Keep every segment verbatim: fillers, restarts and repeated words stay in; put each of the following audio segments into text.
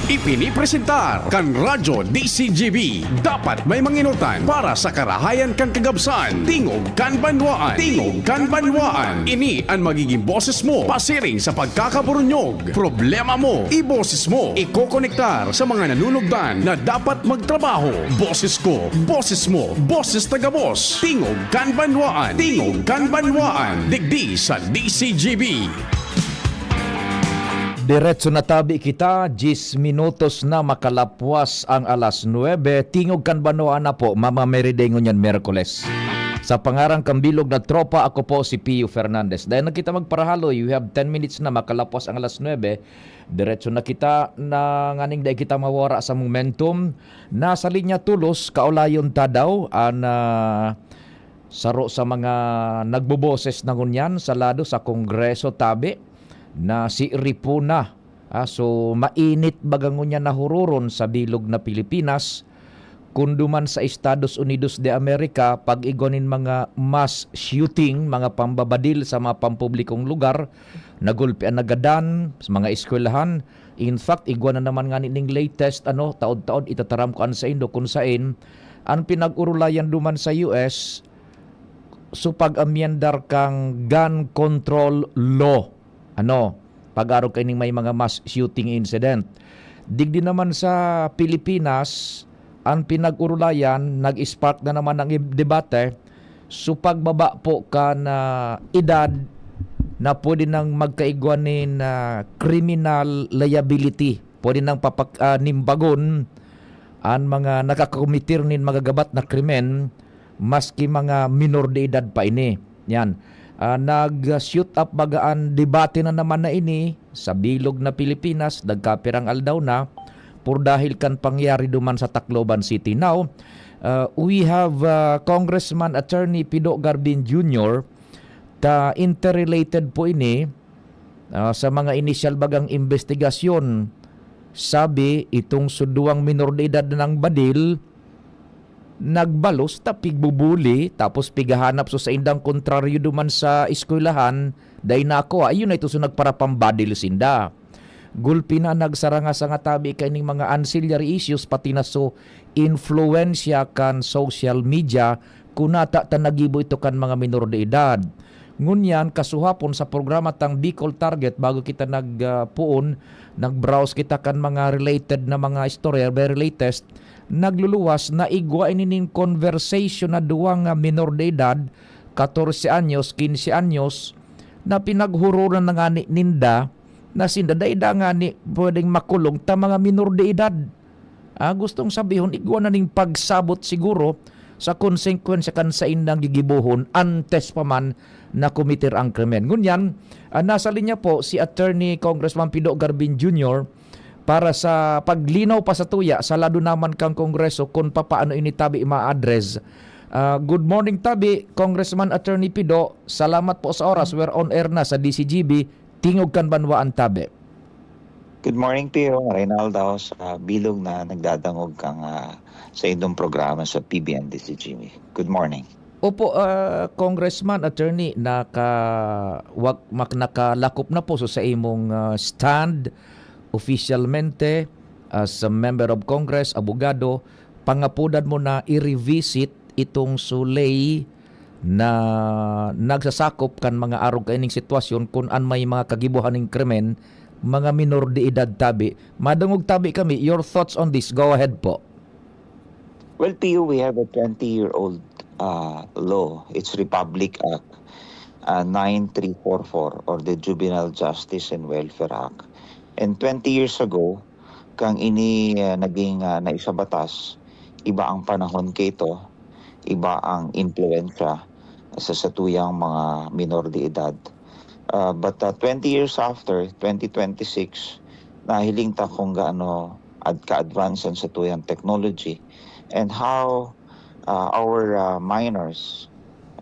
Ipinipresentar kan Radyo D C G B. Dapat may manginutan para sa karahayan kan kagabsan. Tingog kan Banwaan. Tingog kan Banwaan. Ini an magiging boses mo pasiring sa pagkakaburunyog. Problema mo, iboses mo. Ikokonektar sa mga nanunugdan na dapat magtrabaho. Boses ko, boses mo, boses taga-boss. Tingog kan Banwaan. Tingog kan Banwaan. Digdi sa D C G B. Diretso na tabi kita, diyes minutos na makalapwas ang alas nuebe. Tingog kan Banwaan na po, Mama Mary Day ngunyan, Miyerkules. Sa pangaran kan bilog na tropa, ako po si Pio Fernandez. Dai na kita magparahaloy, we have ten minutes na makalapwas ang alas nuebe. Diretso na kita na nganing dai kita mawara sa momentum. Nasa linya tolos, kaulayon ta daw, an, ah, saro sa mga nagboboses na ngunyan sa lado sa Kongreso tabi na si Ripuna. Ah, so, mainit baga ngunyan na huroron sa bilog na Pilipinas, kun duman sa Estados Unidos de America, pag-igwa nin mga mass shooting, mga pambabadil sa mga pampublikong lugar, nagulpi an nagadan sa mga eskwelahan. In fact, igwa na naman ngani ning latest, ano, taod-taod itataram ko an saindo kun saen an pinag-orolayan duman sa U S, so pag-amyendar kan gun control law. Ano, pag-arog kaining may mga mass shooting incident. Digdi naman sa Pilipinas, an pinag-orolayan, nag-spark na naman ang ib-, debate, so pagbaba po kan, ah, edad na pwede nang magkaigwa nin, ah, criminal liability. Pwede nang papak-, ah, nimbagon an mga nakakomitir nin magagabat na krimen, maski mga minor de edad pa ini. Yan. Ah, nag-shoot up baga an debate na naman na ini sa bilog na Pilipinas, nagkapirang aldaw na, por dahil kan pangyayari duman sa Tacloban City. Now, ah, we have, ah, Congressman Attorney Pido Garbin Junior, ta interrelated po ini, ah, sa mga inisyal bagang imbestigasyon. Sabi, itong sudwang minor de edad na nang badil, nagbalos ta pigbubuli, tapos pighahanap so saindang kontraryo duman sa eskwelahan, dai nakua. Ayun na ito, so nagparapambadil sinda. Gulpi na nagsaranga-sanga tabi kaining mga ancillary issues, pati na so influensya kan social media, kunata ta nagibo ito kan mga minor de edad. Ngunyan, kasuhapon sa programa tang Bicol Target, bago kita nag, ah, poon, nag-browse kita kan mga related na mga istorya, very latest, nagluluwas na igwa ini nin conversation na duwa nga minor de edad, katorse anyos, kinse anyos, na pinaghororan na ngani ninda na sinda dai da ngani pwedeng makulong ta mga minor de edad. Ah, gustong sabihon, igwa na ning pagsabot siguro sa konsekwensya kan saindang gigibohon antes pa man na kometer ang krimen. Ngunyan, ah, nasa linya po si Attorney Congressman Pido Garbin Junior para sa paglinaw pa satuya sa lado naman kan Kongreso kun papaano ini tabi ma-address. Ah, good morning tabi, Congressman Attorney Pido. Salamat po sa oras. We're on air na sa D C G B. Tingog kan Banwaan tabi. Good morning, Pio, Reynaldo, sa bilog na nagdadangog kang, ah, sa indong programa sa P B N D C G B. Good morning. Opo, ah, Congressman, Attorney, naka-, wak-, mak-, nakalakop na po so sa imong, ah, stand opisyalmente as a member of Congress, abogado, pangapodan mo na i-revisit itong so ley na nagsasakop kan mga arog kaining sitwasyon kun an may mga kagibohan nin krimen, mga minor de edad tabi. Madangog tabi kami. Your thoughts on this? Go ahead po. Well, Pio, we have a twenty-year-old, uh, law. It's Republic Act, uh, nine three four four or the Juvenile Justice and Welfare Act. And twenty years ago, kang ini, uh, naging, uh, naisabatas, iba ang panahon kito, iba ang impluwensya sa satuyang mga minor de edad. Uh, but, uh, twenty years after, twenty twenty-six, nahiling ta kung gaano ad-, ka-advance ang satuyang technology and how, uh, our, uh, minors,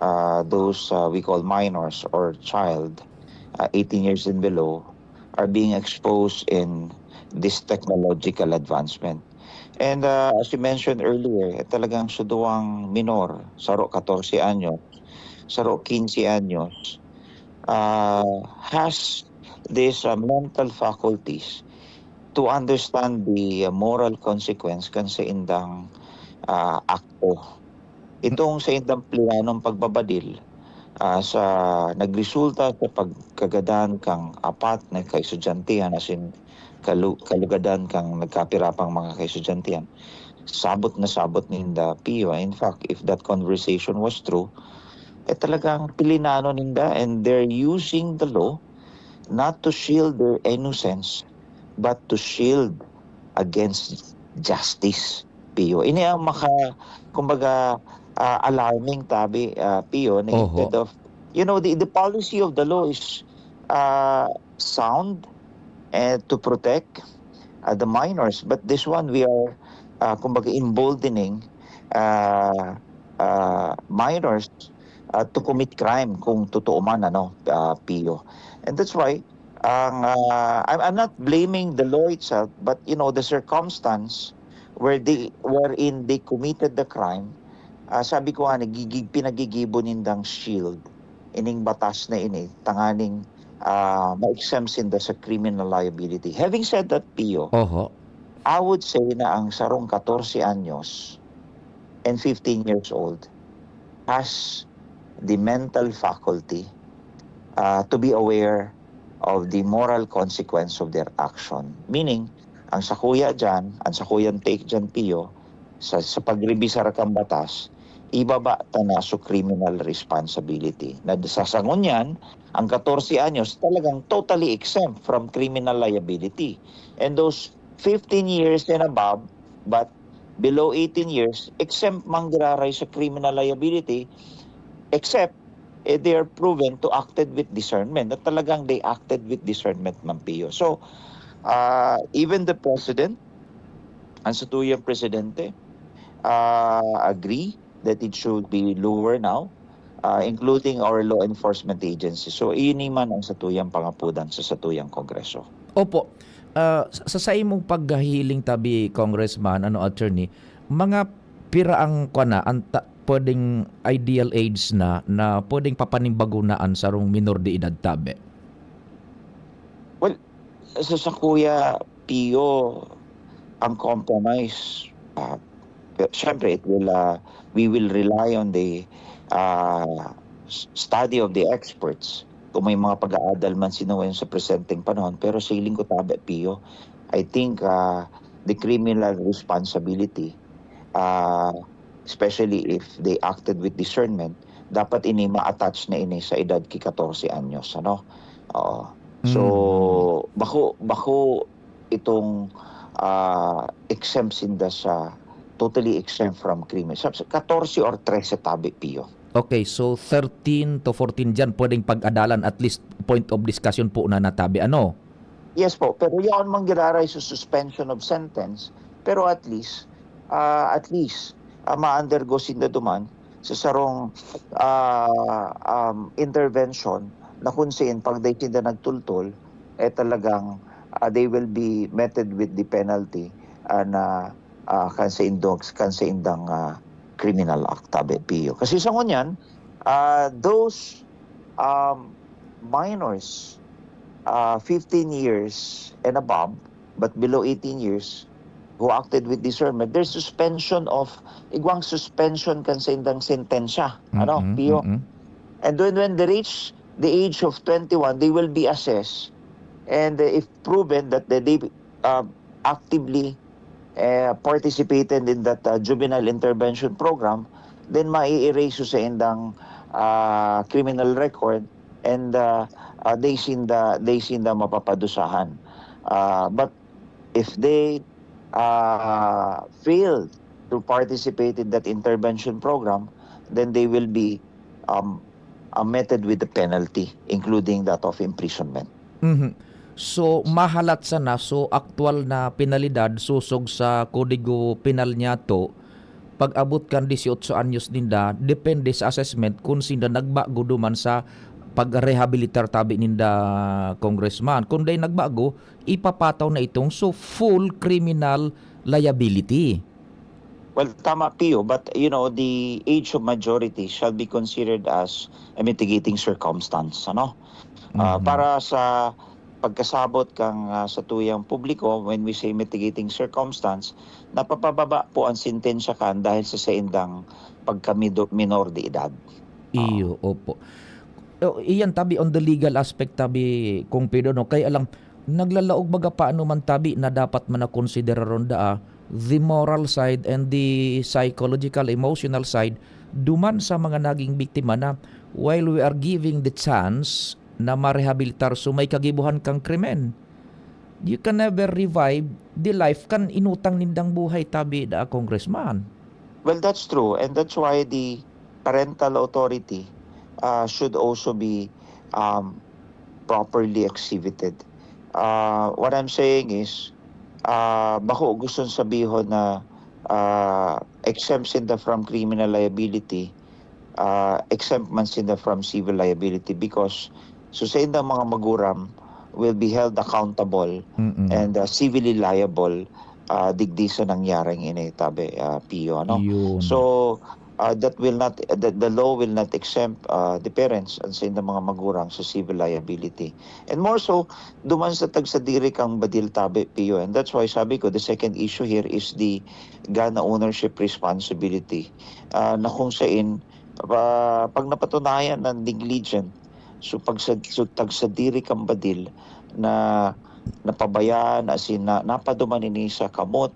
uh, those, uh, we call minors or child, uh, eighteen years and below, are being exposed in this technological advancement. And, uh, as you mentioned earlier, eh, talagang suduwang minor, saro katorse anyos, saro kinse anyos, uh, has these, uh, mental faculties to understand the moral consequence kan saindang, ah, akto. Itong saindang plinanong pagbabadil, ah, sa nagresulta sa pagkagadan kan apat na kaestudyante, as in, kalu-, kalugadan kan nagkapira pang mga kaestudyante, sabot na sabot ninda, Pio. In fact, if that conversation was true, eh, talagang plinano ninda, and they're using the law not to shield their innocence, but to shield against justice, Pio. Ini ang maka-, kumbaga, ah, alarming tabi, ah, Pio, na Oho. instead of, you know, the, the policy of the law is, ah, sound and to protect, ah, the minors. But this one, we are, ah, kumbaga, emboldening, ah, ah, minors, ah, to commit crime kung totoo man, ano, ah, Pio. And that's why, ang, ah, I'm, I'm not blaming the law itself, but, you know, the circumstance where they, wherein they committed the crime, ah, sabi ko nga, nagigig-, pinagigibo nindang shield ining batas na ini, tanganing, ah, ma-exempt sinda sa criminal liability. Having said that, Pio, Oho. I would say na ang sarong katorse anyos and fifteen years old has the mental faculty, ah, to be aware of the moral consequence of their action. Meaning, ang sakuya diyan, ang sakuyang take diyan, Pio, sa, sa pagrebisar kan batas, ibaba ta na sa criminal responsibility. Na sa sangon niyan, ang katorse anyos talagang totally exempt from criminal liability. And those fifteen years and above, but below eighteen years, exempt man giraray sa criminal liability, except, eh, they are proven to acted with discernment, na talagang they acted with discernment man, Pio. So, ah, even the president, ang satuyang presidente, ah, agree that it should be lower now, ah, including our law enforcement agencies. So, ini man ang satuyang pangapodan sa satuyang Kongreso. Opo. Ah, sa, sa imong paghiling tabi, Congressman, ano, attorney, mga pira ang, kwan na, ang ta-, pwedeng ideal age na, na pwedeng papanimbago na an sarong minor de edad tabi? Well, sa, sa Kuya Pio, ang compromise, ah, pe-, syempre, it will, ah, we will rely on the, ah, s-, study of the experts kung may mga pag-aadal man sino ngayon sa presenteng panahon. Pero sa hiling ko tabi, Pio, I think, ah, the criminal responsibility, ah, especially if they acted with discernment, dapat ini ma-attach na ini sa edad ki katorse anyos, ano? Oo. So, Mm. bako, bako itong, ah, exempt sinda sa, totally exempt from criminal. Sa, sa katorse or trese tabi, Pio. Okay, so thirteen to fourteen diyan, pwedeng pag-adalan, at least point of discussion po na natabi, ano? Yes po, pero yaon man giraray sa suspension of sentence, pero at least, ah, at least, ah, ma-undergo sinda duman sa sarong, ah, um, intervention na kung saan pag dai sinda nagtultol, eh, talagang, ah, they will be meted with the penalty, ah, na, ah, kan sa indong, kan sa indang, ah, criminal act, tabi, Pio. Kasi sa ngunyan, ah, those, um, minors, ah, fifteen years and above, but below eighteen years, who acted with discernment, there's suspension of, igwang suspension kan sa indang sentensya, ano, Mm-mm, Pio? Mm-mm. And when, when they reach the age of twenty-one, they will be assessed. And, uh, if proven that they, they, uh, actively, uh, participated in that, uh, juvenile intervention program, then mai-erase sa indang, uh, criminal record and, uh, uh, they sinda, they sinda mapapadusahan. Uh, but if they, uh, fail to participate in that intervention program, then they will be, um, uh, meted with the penalty, including that of imprisonment. Mhm. So, mahalat sana, so, aktual na penalidad sosog sa Kodigo Penal niyato, pag-abot kan dieciocho anyos ninda, depende sa assessment kun sinda nagbago duman sa pag-rehabilitar tabi ninda, Congressman. Kun dai nagbago, ipapataw na itong so full criminal liability. Well, tama, Pio, but, you know, the age of majority shall be considered as a mitigating circumstance, ano? Ah, Mhm. Para sa, pagkasabot kan, ah, satuyang publiko, when we say mitigating circumstance, napapababa po an sentensya kan dahil sa saindang pagka-mido-, minor de edad. Oo. Iyo, opo. O, iyan tabi on the legal aspect tabi, Kong Pido, no? Kaya lang, naglalaog baga paano man tabi na dapat man na konsideraron daa, the moral side and the psychological, emotional side, duman sa mga naging biktima na while we are giving the chance na marehabilitar so may kagibohan kang krimen, you can never revive the life kan inutang nindang buhay tabi daa, Congressman. Well, that's true. And that's why the parental authority uh, should also be um, properly exhibited. Uh, what I'm saying is, uh, bako gustong sabihon na uh, exempt sinda from criminal liability, uh, exempt man sinda from civil liability because so saindang mga maguram will be held accountable Mm-mm. and uh, civilly liable uh, digdi sa nangyaring ini, tabi, uh, Pio, ano? Yun. So, uh, that will not, the, the law will not exempt uh, the parents and saindang mga maguram sa civil liability. And more so, duman sa tagsadiri kang badil, tabi, Pio. And that's why sabi ko, the second issue here is the gun ownership responsibility. Uh, na kung sain, uh, pag napatunayan na negligent, so, pag sa, so, tagsadiri kang badil na napabayaan, asin na, napaduman ini sa kamot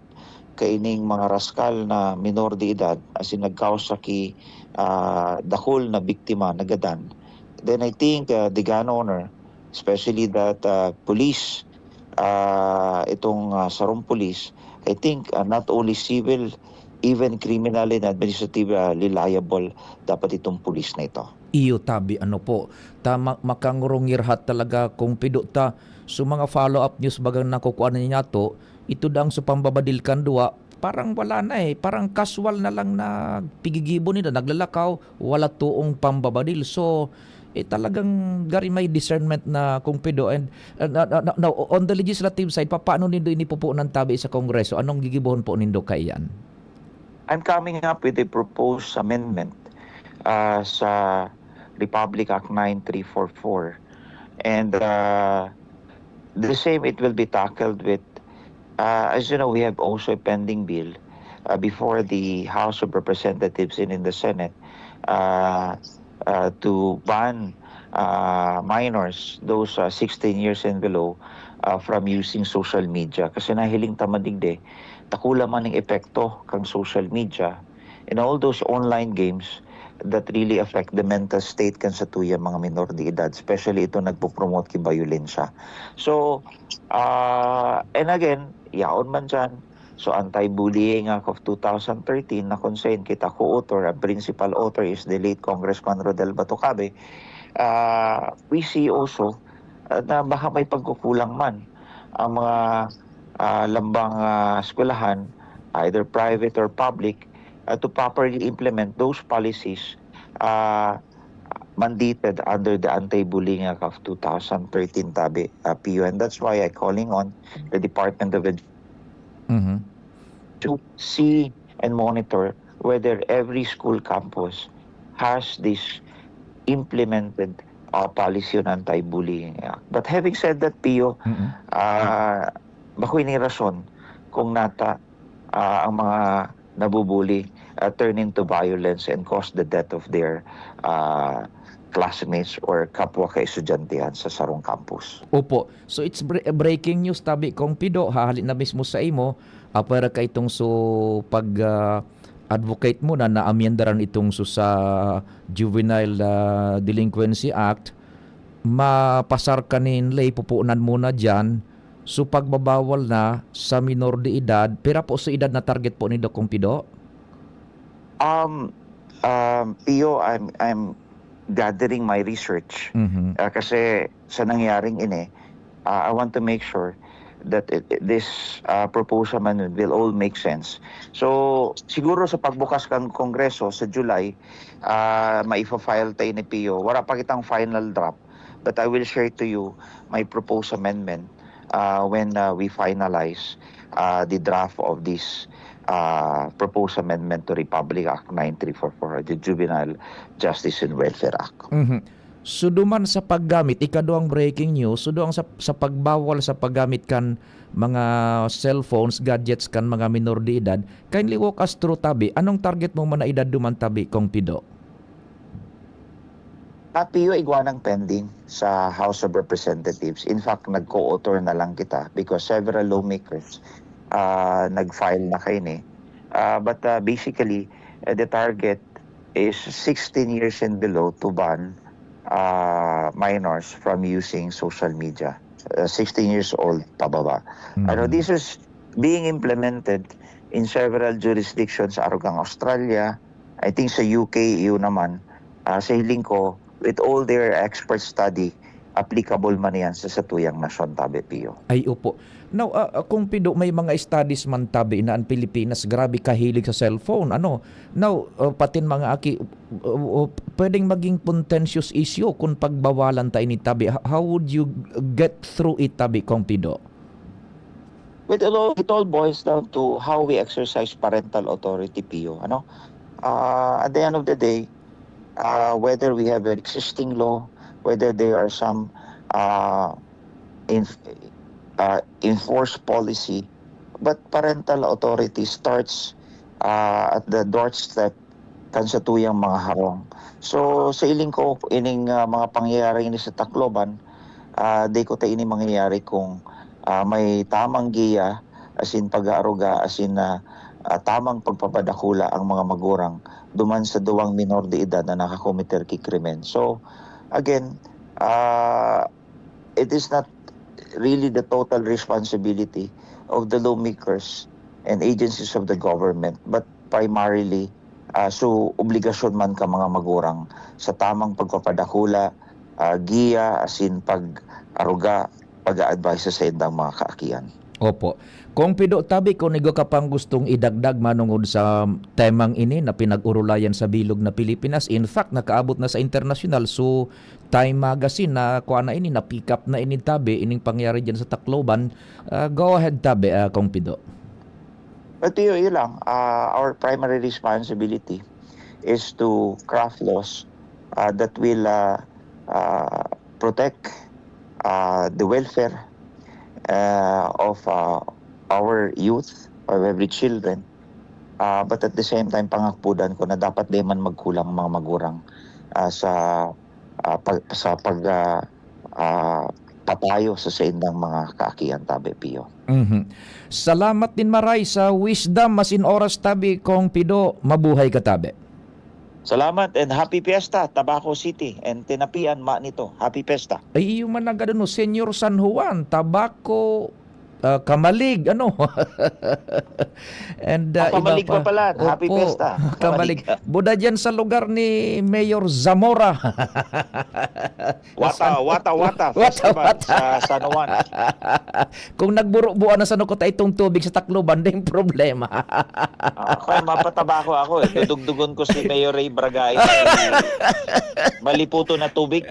kaining mga raskal na minor de edad, asin nagkaos sa ki, ah, dakul na biktima, nagadan. Then I think, ah, the gun owner, especially that, ah, police, ah, itong, ah, sarong police, I think, ah, not only civil, even criminal and administratively liable dapat itong police na ito. Iyo tabi, ano po, ta ma makangurungirhat talaga kung pido ta. So, mga follow-up news bagang nakukuha na niya to, ito dang sa pambabadil kan duwa, parang wala na, eh, parang casual na lang na pigigibo nila, naglalakaw, wala toong pambabadil. So, eh, talagang gari may discernment na kung pido. And, uh, na na na na on the legislative side, papaano nindo ini pupunan tabi sa Kongreso? Anong gigibohon po nindo kaiyan? I'm coming up with a proposed amendment, ah, sa Republic Act nine three four four. And, ah, the same, it will be tackled with, ah, as you know, we have also a pending bill, ah, before the House of Representatives and in the Senate, ah, ah, to ban, ah, minors, those, ah, sixteen years and below, ah, from using social media. Kasi nahiling ta man digdi, dakula man ang epekto kang social media and all those online games that really affect the mental state kan satuyang mga minor de edad, especially ito nagpo-promote ki bayolensya. So, ah, and again, yaon man diyan, so Anti-Bullying Act of two thousand thirteen na kung sain kita co-author, ang principal author is the late Congressman Rodel Batucabe, ah, we see also, ah, na baka may pagkukulang man ang mga, ah, lambang, ah, eskwelahan, either private or public, ah, to properly implement those policies, ah, mandated under the Anti-Bullying Act of two thousand thirteen, tabi, ah, Pio. And that's why I calling on the Department of Education Mhm. to see and monitor whether every school campus has this implemented, uh, policy on Anti-Bullying Act. But having said that, Pio, Mm. ah, bako ini rason kung nata, ah, ang mga nabubuli, ah, turn into violence and cause the death of their, ah, classmates or kapwa kaestudyantehon sa sarong campus. Opo. So, it's bre breaking news tabi, Kong Pido, hahali na mismo sa imo, apwera ka itong so pag, ah, advocate mo na naamyendaran itong so sa Juvenile, ah, Delinquency Act, mapasar ka nin ley, pupunan mo na diyan. So, pagbabawal na sa minor de edad, pira po sa edad na target po nindo, Kong Pido? Um, um, Pio, I'm, I'm gathering my research. Mhm. Ah, kasi sa nangyaring ini, ah, I want to make sure that it, it- this, ah, proposed amendment will all make sense. So, siguro sa pagbukas kang Kongreso sa July, ah, maifa-file tayo ni Pio. Wala pa kitang final draft, but I will share to you my proposed amendment, ah, when, ah, we finalize, ah, the draft of this, ah, proposed amendment to Republic Act nine three four four, the Juvenile Justice and Welfare Act. Mhm. So, duman sa paggamit, ikaduhang breaking news, so, duang sa, sa pagbawal sa paggamit kan mga cellphones, gadgets kan mga minor de edad, kindly walk us through, tabi. Anong target mo man na edad duman, tabi, Kong Pido? Tapio igwanang pending sa House of Representatives. In fact, nag-co-author na lang kita because several lawmakers uh, nag-file na kaini. Uh, but uh, basically, uh, the target is sixteen years and below to ban uh, minors from using social media. Uh, sixteen years old pababa. Mm-hmm. Ano, this is being implemented in several jurisdictions sa arugang Australia, I think sa U K, iyo naman, uh, sa hiling ko, with all their expert study, applicable man yan sa satuyang nasyon, tabi, Pio. Ay, opo. Now, uh, uh, kung pido, may mga studies man, tabi, na ang Pilipinas, grabe kahilig sa cellphone. Ano? Now, uh, patin mga aki, uh, uh, pwedeng maging contentious issue kung pagbawalan ta ini, tabi. How would you get through it, tabi, kung pido? Well, it all, it all boils down to how we exercise parental authority, Pio. Ano? Uh, at the end of the day, uh, whether we have an existing law, whether there are some uh, in, uh, enforced policy, but parental authority starts uh, at the doorstep kan satuyang mga harong. So, sa iling ko, ining uh, mga pangyayari ini sa Tacloban, uh, di ko ta ini mangyayari kung uh, may tamang giya, asin pag-aaruga, asin uh, uh, tamang pagpapadakula ang mga magurang duman sa duwang minor de edad na nakakomiter ki krimen. So, again, uh, it is not really the total responsibility of the lawmakers and agencies of the government, but primarily uh, so obligasyon man ka mga magurang sa tamang pagpapadakula, uh, giya, asin pag-aruga, pag-a-advise sa saindang mga kaakian. Opo. Kung pido, tabi, kung igo ka pang gustong idagdag manungod sa temang ini na pinag-urulayan sa bilog na Pilipinas, in fact, nakaabot na sa internasyonal. So, Time Magazine na kuha na ini, na-pick up na ini, tabi, ining pangyari dyan sa Tacloban. Uh, go ahead, tabi, uh, Kong Pido. But yun, yun lang, uh, our primary responsibility is to craft laws uh, that will uh, uh, protect uh, the welfare uh, of uh, our youth, of every children. Uh, but at the same time, pangakpudan ko na dapat di man magkulang ang mga magurang uh, sa uh, pag, sa pag uh, uh, papayo sa saindang mga kaakian, tabi, Pio. Mhm. Salamat din maray sa wisdom, asin oras, tabi, Kong Pido. Mabuhay ka, tabi. Salamat and happy fiesta, Tabaco City and Tinapian, ma nito. Happy fiesta. Ay, iyo man nagano, no, Señor San Juan, Tabaco, ah, Kamalig, ano? And Ah, ah, iba Kamalig pa pa. pala. Happy Opo, fiesta. Kamalig. Buda dyan sa lugar ni Mayor Zamora. Wata, San- Wata, Wata Wata, Festival Wata. sa San Juan. Kung nagburo-buan na sa nukot ay itong tubig sa Tacloban, din problema. Ah, ako, mapatabaco ako eh. Dudugdugon ko si Mayor Ray Bragay. Maliputo na tubig.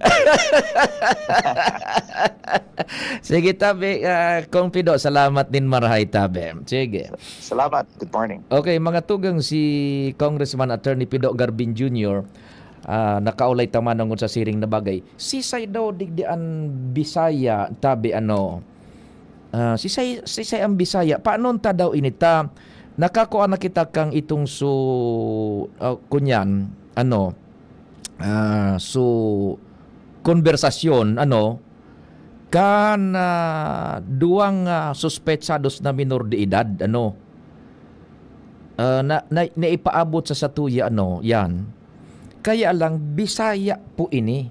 Sige, tabi, ah, Kong Pido, salamat din marahay, tabi. Sige. Salamat. Good morning. Okay, mga tugang, si Congressman Attorney Pido Garbin Junior, ah, nakaulay ta manongod sa siring na bagay. Sisay daw digdi an Bisaya, tabi, ano? Ah, sisay, sisay ang Bisaya? Paano ta daw inita? Nakakua na kita kang itong su-, ah, kunyan, ano? Ah, su-, konbersasyon, ano? Kan, ah, duwang, ah, suspechados na minor de edad, ano? Ah, na, na, naipaabot sa satuya, ano, yan. Kaya lang, Bisaya po ini.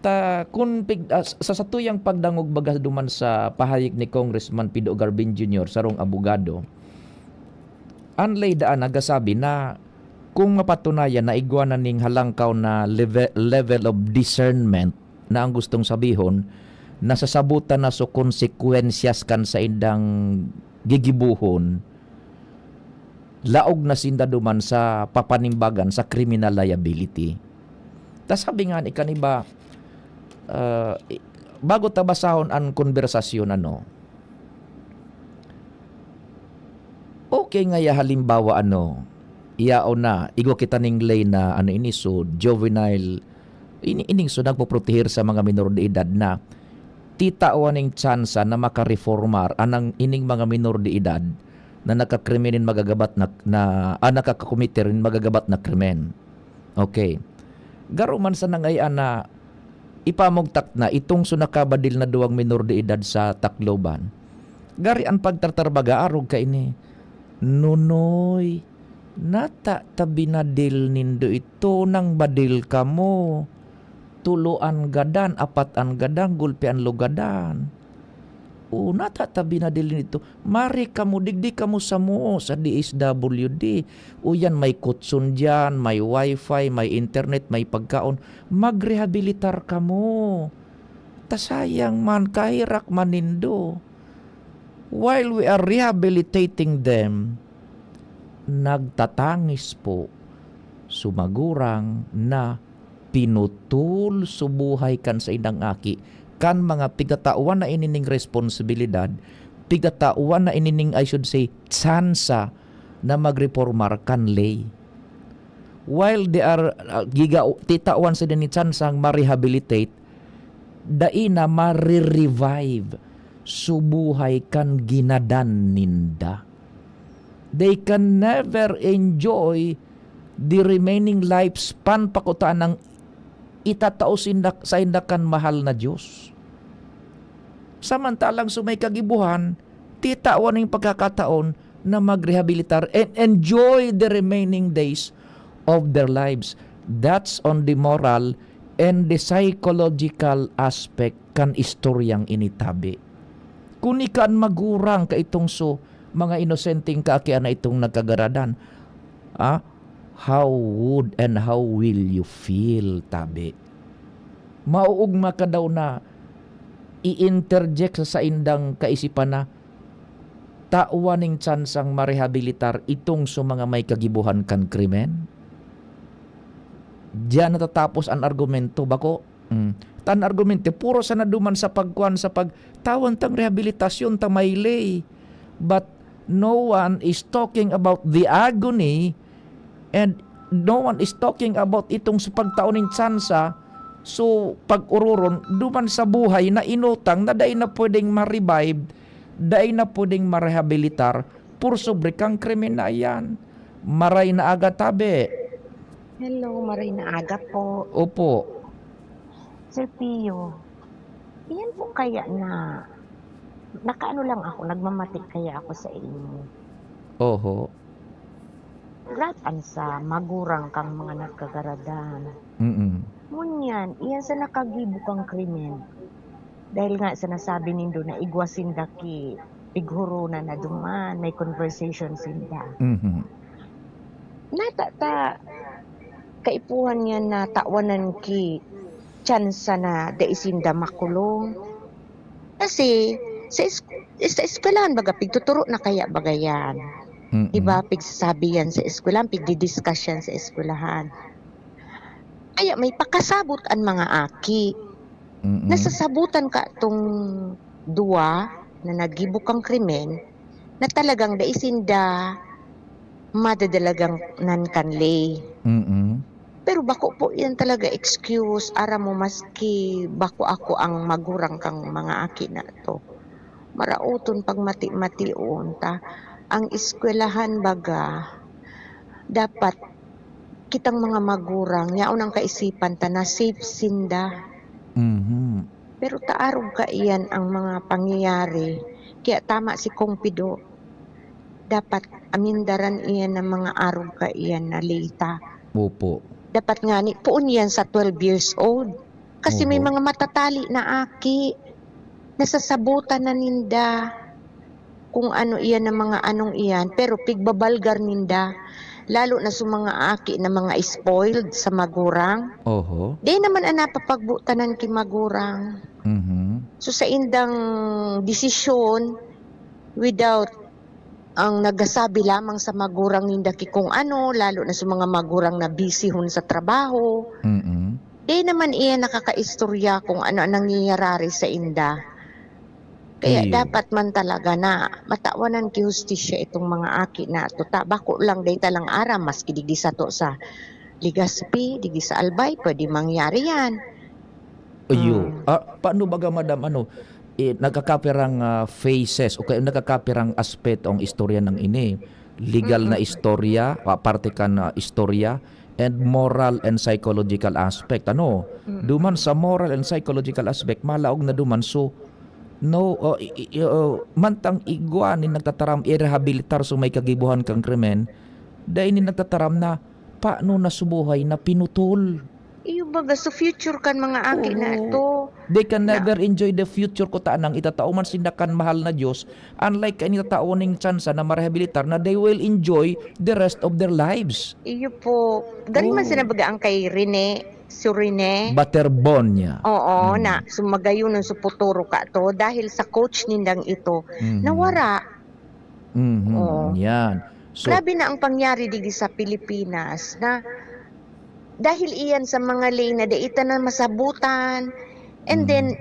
Ta, kun pig-, ah, sa satuyang pagdangog baga duman sa pahayag ni Congressman Pido Garbin Junior, sarong abogado, an ley daan nagasabi na kung mapatunayan na igwa na ning halangkaw na leve-, level of discernment, na ang gustong sabihon, nasasabutan na so konsekwensyas kan saindang gigibohon, laog na sinda duman sa papanimbagan sa criminal liability. Ta sabi nga ni kaniba, ah, i-, bago ta basahon an konbersasyon, ano, okay nga ya, halimbawa, ano, iyaon na, igwa kita ning ley na, ano ini, so, juvenile Ini, ining so nagpoproteher sa mga minor de edad na titawan ning tsansa na makareformar anang ining mga minor de edad na nakakrimen nin magagabat na, na, ah, nakakakomiter nin magagabat na krimen. Okay. Garo man sana ngaiyan na ipamugtak na itong so nakabadil na duwang minor de edad sa Tacloban. Gari an pagtartarbaga arog kaini. Nonoy, nata ta binadil nindo ito nang badil kamo? Tulo an gadan, apat an gadan, gulpi an lugadan. O, nata ta binadil nindo ito. Mari kamo, digdi kamo samo sa D S W D. O yan, may kutson diyan, may wifi, may internet, may pagkaon. Magrehabilitar kamo. Ta sayang man, kaherak man nindo. While we are rehabilitating them, nagtatangis po so magurang na pinutol so buhay kan saindang aki, kan mga pigatawan na ini ning responsibilidad, pigatawan na ini ning, I should say, tsansa na magrepormar kan ley. While they are, ah, giga-, titawan sila ni tsansang ma-rehabilitate, dai na mare-revive so buhay kan ginadan ninda. They can never enjoy the remaining lifespan pa kutanang itatao sinda, sainda kan mahal na Diyos. Samantalang so may kagibohan, titawan ning pagkakataon na magrehabilitar and enjoy the remaining days of their lives. That's on the moral and the psychological aspect kan istoryang ini tabi. Kun ika an magurang kaitong so mga inosenteng kaakian na itong nagkagaradan, ah, how would and how will you feel, tabi? Mauugma ka daw na i-interject sa saindang kaisipan na tawan ning tsansang marehabilitar itong so mga may kagibohan kan krimen? Diyan natatapos an argumento, bako? Hmm. Tan argumento, puro sana duman sa pagkuan, sa pagtawan tang rehabilitasyon ta may ley. But no one is talking about the agony and no one is talking about itong sa pagtao nin tsansa. So, pag-ororon, duman sa buhay na inutang na dai na pwedeng ma-revive, dai na pwedeng marehabilitar, por sobre kang krimen na iyan. Maray na aga, tabi. Hello, maray na aga po. Opo. Sir Pio, iyan po kaya na, nakaano lang ako, nagmamati kaya ako sa inyo. Oho. Rat an sa magurang kang mga nagkagaradan. Mm. Ngunyan, iyan sa nakagibo kang krimen. Dahil nga sa nasabi nindo na igwa sinda ki pighoronan na duman, may conversation sinda. Mhm. Nata ta kaipuhan niya na tawanan ki tsansa na dai sinda makulong. Kasi sa es-, sa eskwelahan baga, pigtuturo na kaya baga yan. Mm-mm. Di ba? Pigsasabi yan sa eskwelahan, pigdi-discuss yan sa eskwelahan. Kaya may pakasabot an mga aki. Mm-mm. Nasasabutan ka tong duwa na naggibo kang krimen na talagang dai sinda madadalagan kan ley. Mm-mm. Pero bako po yan talaga excuse. Aram mo, maski bako ako ang magurang kang mga aki na to, maraoton pagmati-mation ta. Ang eskwelahan baga, dapat kitang mga magurang, yaon ang kaisipan ta na safe sinda. Mhm. Pero ta arog kaiyan ang mga pangyayari. Kaya tama si Kong Pido. Dapat amindaran iyan ng mga arog kaiyan na ley ta. Opo. Dapat ngani, poon iyan sa twelve years old. Kasi may Oho. mga matatali na aki. Nasasabutan na ninda kung ano iyan na mga anong iyan, pero pigbabalgar ninda. Lalo na sa mga aki na mga spoiled sa magurang. Oho. Di naman an napapagbotanan ki magurang. Mhm. So, sa indang desisyon, without ang nagasabi lamang sa magurang ninda ki kung ano, lalo na sa mga magurang na busy hon sa trabaho. Mm. Di naman iya nakakaistorya kung ano ang nangyayari sa inda. Kaya Iyo. dapat man talaga na matawanan ki hustisya itong mga aki na to. Ta, bako lang, dai ta lang aram, maski digdi sato sa Legazpi, digdi sa Albay, pwede mangyari yan. Iyo. Hmm. Ah, paano baga, madam, ano, eh, nagkakapirang, ah, phases o kaya nagkakapirang aspeto ang istorya ng ini? Legal na Mm-mm. istorya, aparte kan, ah, istorya, and moral and psychological aspect. Ano? Mm-mm. Duman sa moral and psychological aspect, malaog na duman. So, no, oh, i-, i-, oh, mantang igwa nin nagtataram, i-rehabilitar so may kagibohan kang krimen, dai nin nagtataram na paano na so buhay na pinutol. Iyo baga, so future kan mga aki na Oo. ito. They can Na never enjoy the future kuta nang itatao man sinda kan mahal na Diyos, unlike kan itatao ning tsansa na marehabilitar na they will enjoy the rest of their lives. Iyo po. Galing man Oo. sinabi ang kay Rene, si Rene. Baterbonia. Oo, Mm. na sumagayon ang su futuro ka to dahil sa coach nindang ito, Mhm. nawara. Mhm, Oo. yan. So Grabe na ang pangyari digdi sa Pilipinas na dahil iyan sa mga ley na dai ta na masabutan. And then, Mm.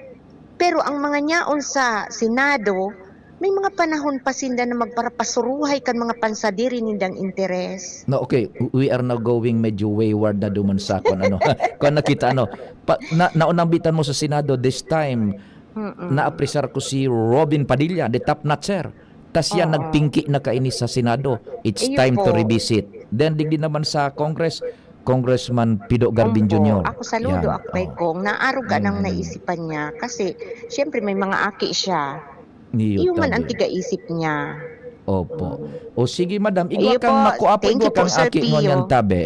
pero ang mga nyaon sa Senado, may mga panahon pa sinda na magparapasuruhay kan mga pansadiri nindang interes. No, okay. We are now going medyo wayward na duman sa kung ano. Kung nakita, ano. Pa, na, naunambitan mo sa Senado this time, Mm-mm. naapresar ko si Robin Padilla, the top notcher. Tas siya Oo. nagpingki na kaini sa Senado. It's Iyo time to po. revisit. Then, digdi naman sa Congress, Congressman Pido Garbin Opo. Junior. Ako saludo Yan. ako kay Oo. Kong. Naarog ka nang Mm. naisipan niya. Kasi, siyempre, may mga aki siya. Iyo, Iyo man ang tabi. tigaisip niya. Opo. Mm. O sige, madam, igwa Iyo kang po. makuapo, Thank igwa you po, kang Sir aki Pio. ngunyan, tabi.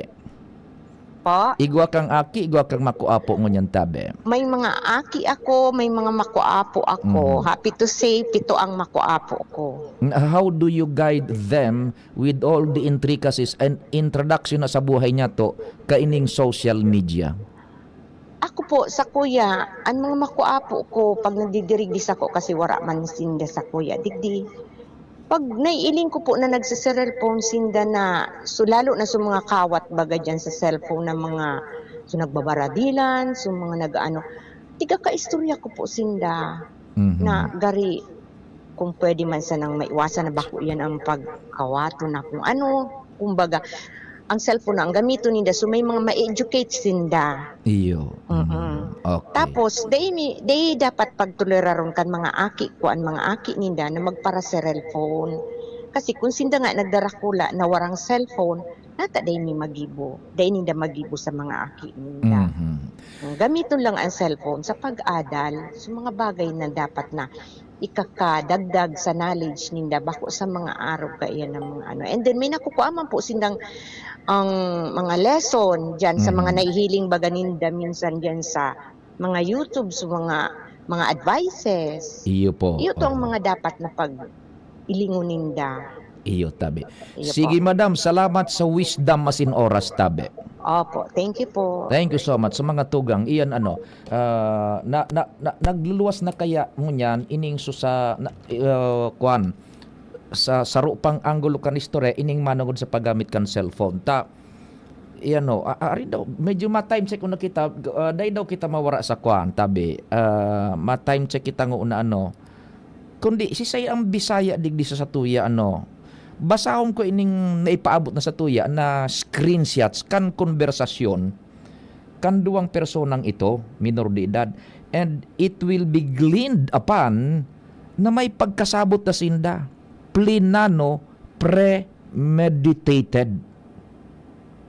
Po? Igwa kang aki, igwa kang makuapo ngunyan, tabi. May mga aki ako, may mga makuapo ako. Mhm. Happy to say, pito ang makuapo ko. N-, how do you guide them with all the intricacies and introduction na sa buhay niya to kaining social media? Ako po, sa kuya, ang mga makuapo ko, pag nagdidirigdi sako, kasi wara man sinda sa kuya, digdi. Pag naiiling ko po na nagse-cellphone sinda na, so, lalo na sa mga kawat baga diyan sa cellphone na mga, so, nagbabaradilan, so, mga nag-aano, tigakaistorya ko po sinda Mhm. na gari, kung pwede man sanang maiwasan na bako yan ang pagkawato na kung ano, kumbaga, ang cellphone na ang gamiton ninda, so may mga ma-educate sinda. Iyo. Mm-mm. Mm. Okay. Tapos, dai ni, dai dapat pagtoleraron kan mga aki ko, an mga aki ninda na magpara-cellphone. Kasi kung sinda nga nagdarakula na warang cellphone, nata dai ni magibo. Dai ninda magibo sa mga aki ninda. Mhm. Gamiton lang ang cellphone sa pag-adal, sa mga bagay na dapat na ikakadagdag sa knowledge ninda, bako sa mga arog kaiyan na mga ano. And then, may nakukua man po sindang, ang mga lesson diyan sa mga Mm. nahihiling baga ninda minsan diyan sa mga YouTube, sa mga, mga advices. Iyo po. Iyo to ang Oo. mga dapat na pag-ilingon ninda. Iyo, tabi. Iyo Sige, po. madam, salamat sa wisdom asin oras, tabi. Opo, thank you po. Thank you so much sa mga tugang. Iyan, ano, ah, na, na, na, nagluluwas na kaya ngunyan ining su-, sa, na, ah, kwan, sa saro pang anggulo kan istorya, ining manongod sa paggamit kan cellphone. Ta, iyan, no, a-, ari daw, medyo ma-time check ko na kita, ah, dai daw kita mawara sa kwan, tabi. Ah, ma-time check kita nguna, ano, kundi sisay ang Bisaya digdi sa satuya, ano? Basahon ko ining naipaabot na satuya na screenshots kan konbersasyon kan duwang personang ito, minor de edad, and it will be gleaned upon na may pagkasabot na sinda, plinano, premeditated.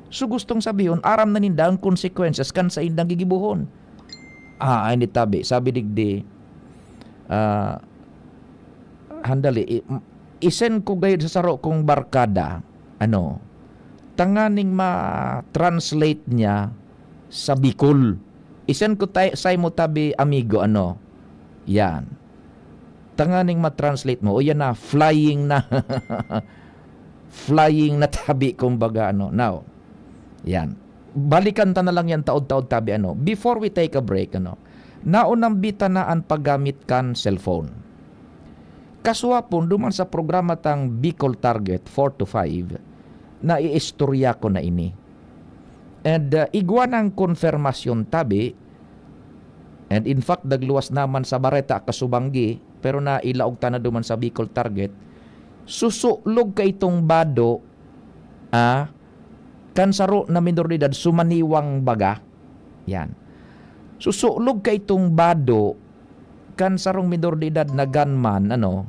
So, gustong sabihon, aram na ninda ang consequences kan saindang gigibohon. Ah, ay ni tabi, sabi digdi, ah, handali, i-, m-, i-send ko gayud sa saro kong barkada, ano, tanganing ma-translate niya sa Bicol. I-send ko tay-, sa imo tabi, amigo, ano, yan. Tanganing ma-translate mo, o yan na, flying na. Flying na tabi, kumbaga, ano. Now, yan. Balikan ta na lang yan taod-taod tabi, ano. Before we take a break, ano, naunambitan na an paggamit kan cellphone. Kaswapon, duman sa programa tang Bicol Target four to five, naiistorya ko na ini. And, uh, igwa nang konfirmasyon tabi, and in fact, nagluwas naman sa Bareta Kasubanggi, pero nailaog ta na duman sa Bicol Target, susulog ka itong bado, ah, kan saro na minor de edad sumaniwang baga. Yan. Susulog ka itong bado kan sarong minor de edad na gunman, ano,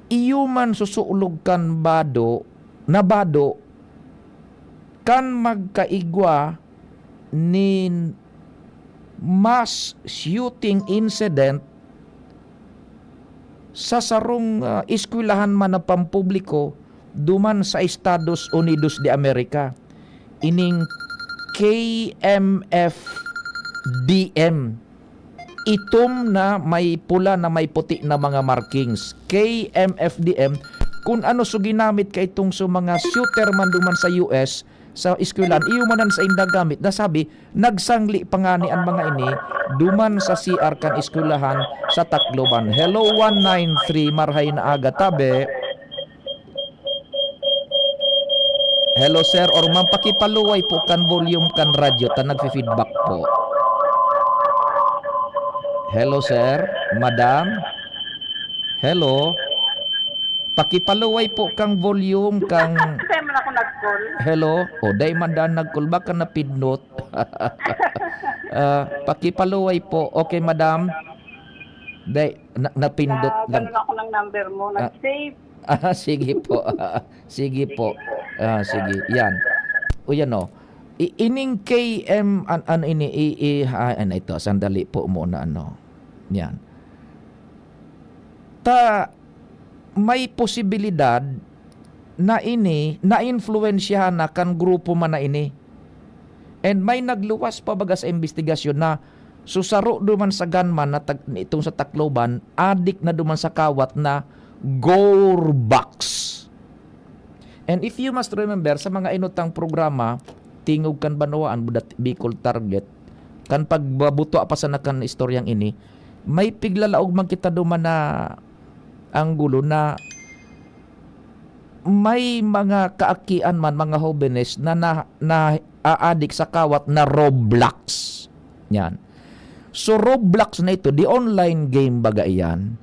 iyo man susulog kan bado, na bado, kan magkaigwa nin mass shooting incident sa sarong, ah, eskwelahan man na pampubliko duman sa Estados Unidos de America, ining K M F D M. Itom na may pula na may puti na mga markings. K M F D M, kun ano so ginamit kaitong so mga shooter man duman sa U S, sa eskwelahan, iyo man an saindang gamit. Nasabi, nagsangli pa ngani an mga ini duman sa C R kan eskwelahan sa Tacloban. Hello, one nine three, marhay na aga, tabi. Hello, sir or ma'am, pakipaluway po kan volume kan radyo ta nagfi-feedback po. Hello, sir, madam. Hello. Pakipaluway po kang volume kang Kaya man ako nag-call. Hello. O, dai man daan nag-call, baka napindot. Ah, pakipaluway po. Okay, madam. Dai, na, napindot Na lang. Ganun ako ng number mo. Ah. Nag-save. Ah, sige po. Sige po. Ah, sige. Yan. O, yan, o. I-, ining K M, an-, ano ini, i-, i-, ah, ano ito? Sandali po muna, ano. Yan. Ta, may posibilidad na ini, naimpluwensyahan na kan grupo man na ini. And may nagluwas pa baga sa imbestigasyon na so saro duman sa gunman na tag-, itong sa Tacloban, adik na duman sa kawat na Gorbax. And if you must remember, sa mga inutang programa, Tingog kan Banwaan, Budat-, Bicol Target, kan pagbabuto pa sana kan istoryang ini, may piglalaog man kita duman na anggulo na may mga kaakian man, mga hobenes na, na, na aadik sa kawat na Roblox. Yan. So, Roblox na ito, the online game baga iyan.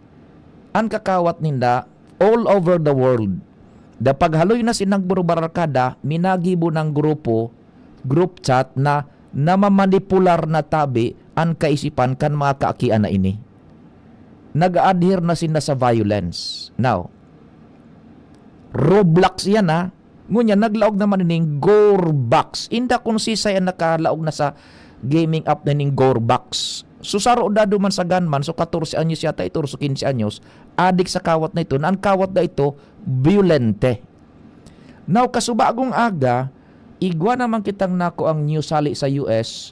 An kakawat ninda, all over the world. Da paghaloy na sinda nagburubarkada, minagibo ng grupo, group chat na namamanipular na tabi an kaisipan kan mga kaakian na ini. Nag-a-adhere na sinda sa violence. Now, Roblox yan, ha. Ngunyan, naglaog naman ining Gorbax. Inda kun sisay an nakalaog na sa gaming app na ning Gorbax. So, saro da duman sa gunman, so, katorse anyos yata ito, or so, kinse anyos, adik sa kawat na ito, na an kawat na ito, biyolente. Now, kasubagong aga, igwa naman kitang nakuang news hali sa U S,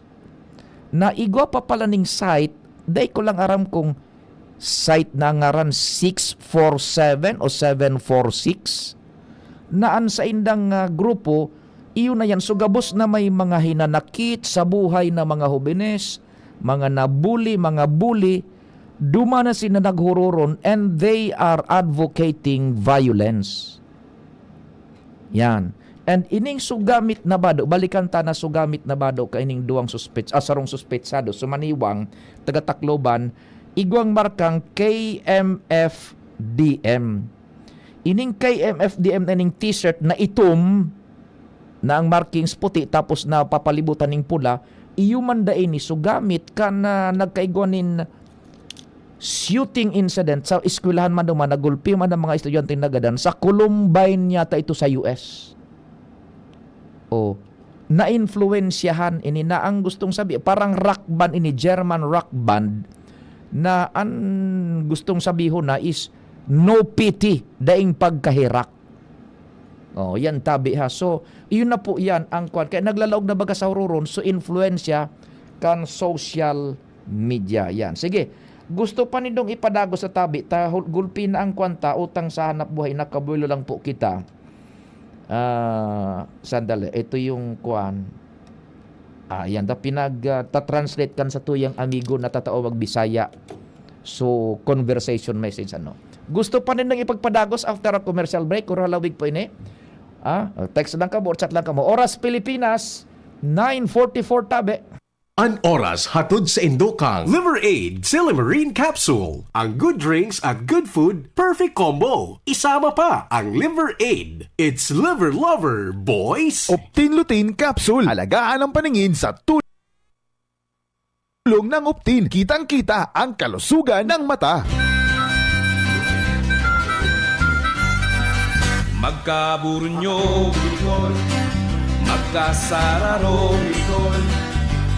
na igwa pa pala ning site, dai ko lang aram kung site na ngaran six four seven o seven four six, na an saindang, ah, grupo, iyo na yan, so gabos na may mga hinanakit sa buhay na mga hobenes, mga nabuli, mga bully, duman na sila naghuroron, and they are advocating violence. Yan. And ining sugamit na bado, balikan ta na sugamit na bado kaining duwang suspets-, ah, sarong suspetsado, sumaniwang, taga Tacloban, igwang markang K M F D M. Ining K M F D M na ining t-shirt na itom, na ang markings puti tapos napapalibutan ning pula, iyo man da ini sugamit kan, ah, nagkaigwa nin shooting incident sa eskwelahan man duman, nagulpi man ang mga estudyanteng nagadan sa Columbine yata ito sa U S. Oh, naimpluwensyahan ini na ang gustong sabi, parang rock band ini, German rock band, na an gustong sabihon na is no pity, daing pagkaherak. Oh, yan tabi ha. So, yun na po yan ang kwan. Kaya naglalaog na baga sa huroron, so influensya kan social media. Yan. Sige. Gusto pa nindong ipadagos sa tabi, ta hul-, gulpi na ang kwan ta, utang sa hanap buhay, nakabuelo lang po kita. Ah, sandali. Ito yung kwan. Ah, yan. Ta pinag, ah, ta-translate kan sa tuyang amigo na tatao magbisaya. So, conversation message, ano. Gusto pa nindong ipagpadagos after a commercial break? Kuro halawig po ini. Ah, text lang kamo or chat lang kamo. Oras Pilipinas, nine forty-four tabi. An oras hatod sa indo kang Liver Aid Silymarin Capsule. Ang good drinks at good food, perfect combo. Isama pa ang Liver Aid. It's Liver Lover, boys! Optin Lutein Capsule. Alagaan ang paningin sa tulong ng Optin. Kitang-kita ang kalusugan ng mata. Magkaburunyo, Bicol. Magkasararo, Bicol.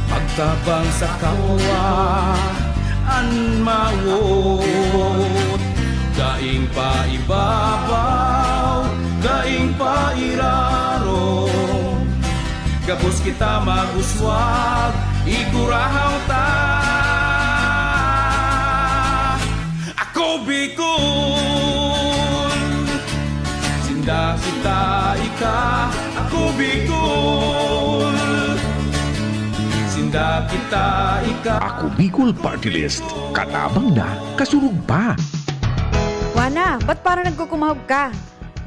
Magtabang sa kapwa, an mawot. Daing paibabaw, daing pairarom. Gabos kita mag-uswag, igurahaw ta. Ako Bicol, sinda kita ika. Ako Bicol, sinda kita ika. Ako Bicol Party List, katabang na, kasurog pa. Wana, ba't parang nagkukumahog ka?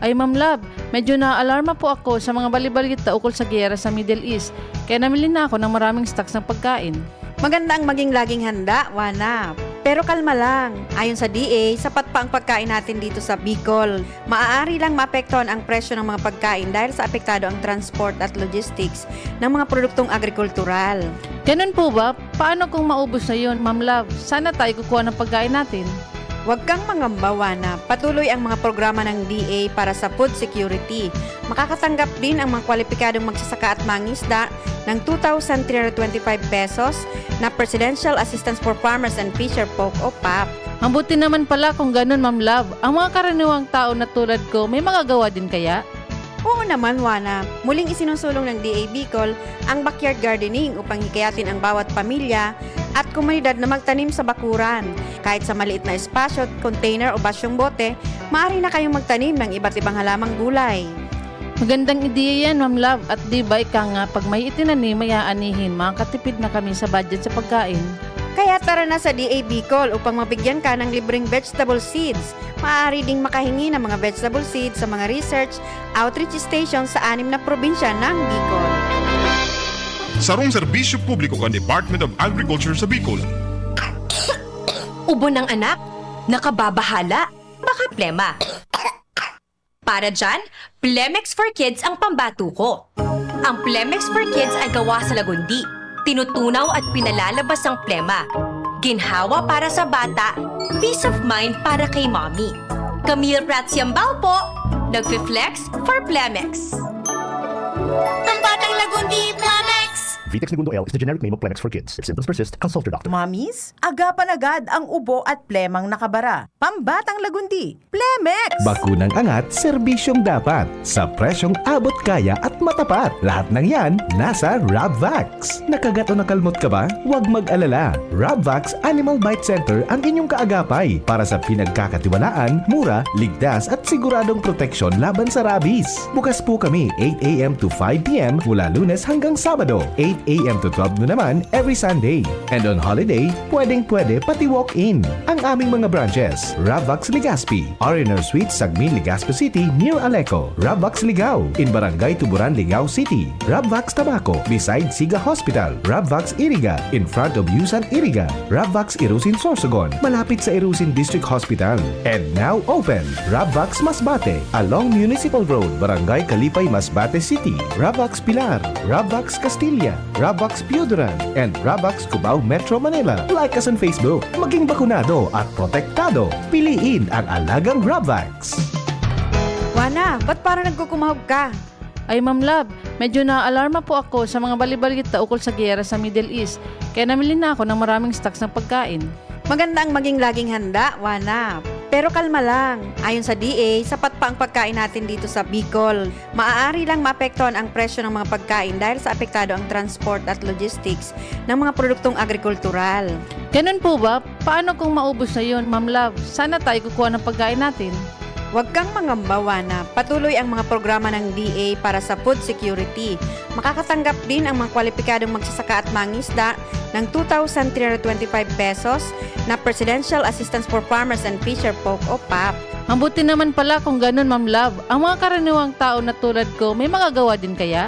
Ay, Ma'am Love, medyo naaalarma po ako sa mga balibalita ukol sa giyera sa Middle East, kaya namili na ako ng maraming stocks ng pagkain. Maganda ang maging laging handa, Wana. Pero kalma lang. Ayon sa D A, sapat pa ang pagkain natin dito sa Bicol. Maaari lang maapektuhan ang presyo ng mga pagkain dahil sa apektado ang transport at logistics ng mga produktong agrikultural. Ganun po ba? Paano kung maubos na yun, Ma'am Love? Saan na tayo kukuha ng pagkain natin? Huwag kang mangamba, Wana. Patuloy ang mga programa ng D A para sa food security. Makakatanggap din ang mga kwalipikadong magsasaka at mangisda ng two thousand three hundred twenty-five pesos na Presidential Assistance for Farmers and Fisher Folk o pap. Mabuti naman pala kung ganun, Ma'am Love. Ang mga karaniwang tao na tulad ko, may magagawa din kaya? Oo naman, Wana. Muling isinusulong ng D A Bicol ang backyard gardening upang hikayatin ang bawat pamilya at komunidad na magtanim sa bakuran. Kahit sa maliit na espasyo, container o basyong bote, maaari na kayong magtanim ng iba't ibang halamang gulay. Magandang ideya yan, Ma'am Love. At di ba ika nga, pag may itinanim, may aanihin, makakatipid na kami sa budget sa pagkain. Kaya tara na sa D A Bicol upang mabigyan ka ng libreng vegetable seeds. Maaari ding makahingi ng mga vegetable seeds sa mga research outreach station sa anim na probinsya ng Bicol. Sarong serbisyo publiko kan Department of Agriculture sa Bicol. Ubo ng anak? Nakababahala? Baka plema. Para dyan, Plemex for Kids ang pambato ko. Ang Plemex for Kids ay gawa sa lagundi. Tinutunaw at pinalalabas ang plema. Ginhawa para sa bata, peace of mind para kay mommy. Camille Prats Yambao po, nagfi-flex for Plemex. Ang batang lagundi, Plemex! Vitex Negundo L is the generic name of Plemex for Kids. If symptoms persist, consult your doctor. Mommies, agapan agad ang ubo at plemang nakabara. Pambatang lagundi, Plemex! Bakunang angat, serbisyong dapat, sa presyong abot kaya at matapat. Lahat ng yan, nasa Rabvax. Nakagat o nakalmot ka ba? Huwag mag-alala. Rabvax Animal Bite Center ang inyong kaagapay para sa pinagkakatiwalaan, mura, ligtas at siguradong proteksyon laban sa rabies. Bukas po kami eight a m to five p m mula Lunes hanggang Sabado, eight a m to twelve noon naman every Sunday. And on holiday, pwedeng-pwede pati walk-in. Ang aming mga branches, Rabvax Legazpi, R and R Suites, Sagmin, Legazpi City, near Aleco, Rabvax Ligao, in Barangay Tuburan, Ligao City, Rabvax Tabaco, beside Siga Hospital, Rabvax Iriga, in front of Yusan Iriga, Rabvax Irusin Sorsogon, malapit sa Irusin District Hospital. And now open, Rabvax Masbate, along Municipal Road, Barangay Kalipay, Masbate City, Rabvax Pilar, Rabvax Castilla, Rabvax Pioduran, and Rabvax Cubao, Metro Manila. Like us on Facebook. Maging bakunado at protektado. Piliin ang alagang Rabvax. Wana, ba't parang nagkukumahog ka? Ay, Ma'am Love, medyo naaalarma po ako sa mga balibalita ukol sa giyera sa Middle East, kaya namili na ako ng maraming stocks ng pagkain. Maganda ang maging laging handa, Wana. Pero kalma lang. Ayon sa D A, sapat pa ang pagkain natin dito sa Bicol. Maaari lang maapektuhan ang presyo ng mga pagkain dahil sa apektado ang transport at logistics ng mga produktong agrikultural. Ganun po ba? Paano kung maubos na yun, Ma'am Love? Saan na tayo kukuha ng pagkain natin? Huwag kang mangamba, Wana. Patuloy ang mga programa ng D A para sa food security. Makakatanggap din ang mga kwalipikadong magsasaka at mangisda ng two thousand three hundred twenty-five pesos na Presidential Assistance for Farmers and Fisher Folk o pap. Mabuti naman pala kung ganun, Ma'am Love. Ang mga karaniwang tao na tulad ko, may magagawa din kaya?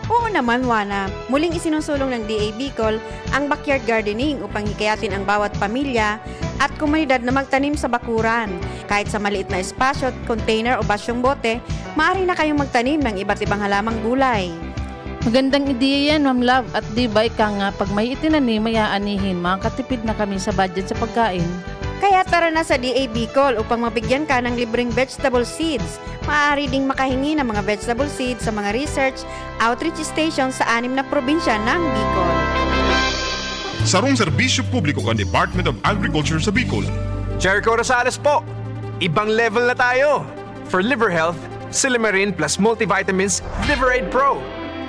Oo naman, Juana. Muling isinusulong ng D A Bicol ang backyard gardening upang hikayatin ang bawat pamilya at komunidad na magtanim sa bakuran. Kahit sa maliit na espasyo, container o basyong bote, maaari na kayong magtanim ng iba't ibang halamang gulay. Magandang ideya yan, Ma'am Love. At di ba ika nga, pag may itinanim, may aanihin, makakatipid na kami sa budget sa pagkain. Kaya tara na sa D A Bicol upang mabigyan ka ng libreng vegetable seeds. Maaari ding makahingi ng mga vegetable seeds sa mga research outreach station sa anim na probinsya ng Bicol. Sarong serbisyo publiko kan Department of Agriculture sa Bicol. Jericho Rosales po! Ibang level na tayo! For liver health, Silimarin plus multivitamins Liver Aid Pro.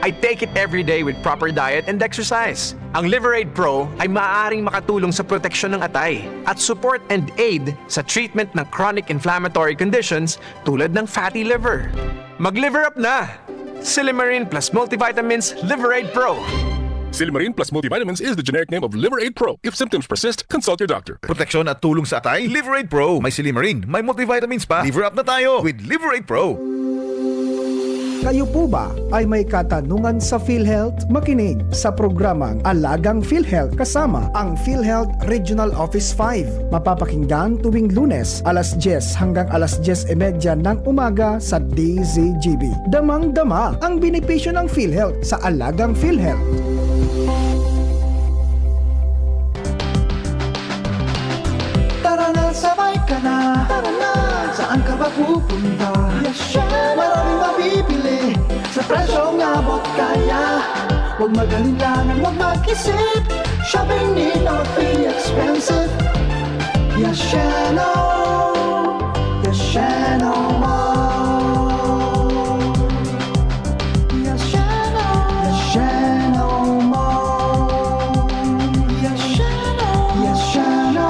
I take it every day with proper diet and exercise. Ang Liver Aid Pro ay maaaring makatulong sa proteksyon ng atay at support and aid sa treatment ng chronic inflammatory conditions tulad ng fatty liver. Mag-liver up na! Silimarin plus multivitamins Liver Aid Pro. Silimarin plus multivitamins is the generic name of Liver Aid Pro. If symptoms persist, consult your doctor. Proteksyon at tulong sa atay, Liver Aid Pro. May silimarin, may multivitamins pa. Liver up na tayo with Liver Aid Pro. Kayo po ba ay may katanungan sa PhilHealth? Makinig sa programang Alagang PhilHealth kasama ang PhilHealth Regional Office five. Mapapakinggan tuwing Lunes, alas dyes hanggang alas dyes y media ng umaga sa D Z G B. Damang-dama ang benepisyo ng PhilHealth sa Alagang PhilHealth. Tara na, sabay ka na. Tara na. Saan ka ba pupunta? Yes, syempre. Maraming mabibili sa presyong abot kaya. Huwag mag-alinlangan, huwag mag-isip. Shopping need not be expensive. Yes, Sheno. Yes, Sheno Mall. Yes, Sheno. Yes, Sheno Mall. Yes, Sheno. Yes, Sheno.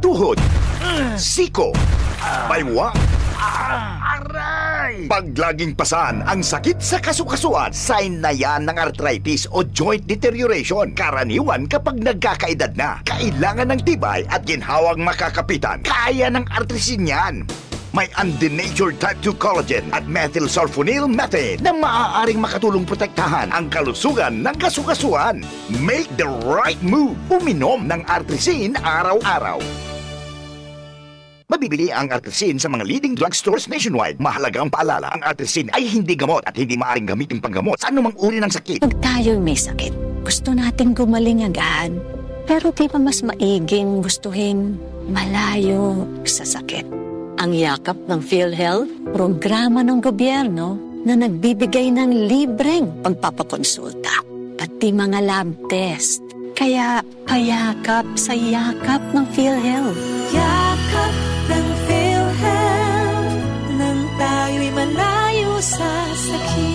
Tuhod, siko, baywa, aray! Pag laging pasan ang sakit sa kasukasuan, sign na yan ng arthritis o joint deterioration. Karaniwan kapag nagkakaedad na, kailangan ng tibay at ginhawang makakapitan. Kaya ng artrisin yan. May undenatured type two collagen at methylsulfonyl methane na maaaring makatulong protektahan ang kalusugan ng kasukasuan. Make the right move. Uminom ng Artrisin araw-araw. Mabibili ang Artrisin sa mga leading drugstores nationwide. Mahalagang paalala, ang Artrisin ay hindi gamot at hindi maaaring gamitin panggamot sa anumang uri ng sakit. Pag tayo'y may sakit, gusto nating gumaling agad. Pero di ba mas maiging gustuhin malayo sa sakit? Ang Yakap ng PhilHealth, programa ng gobyerno na nagbibigay ng libreng pagpapakonsulta, pati mga lab test. Kaya payakap sa Yakap ng PhilHealth. Yakap ng PhilHealth, nang tayo'y malayo sa sakit.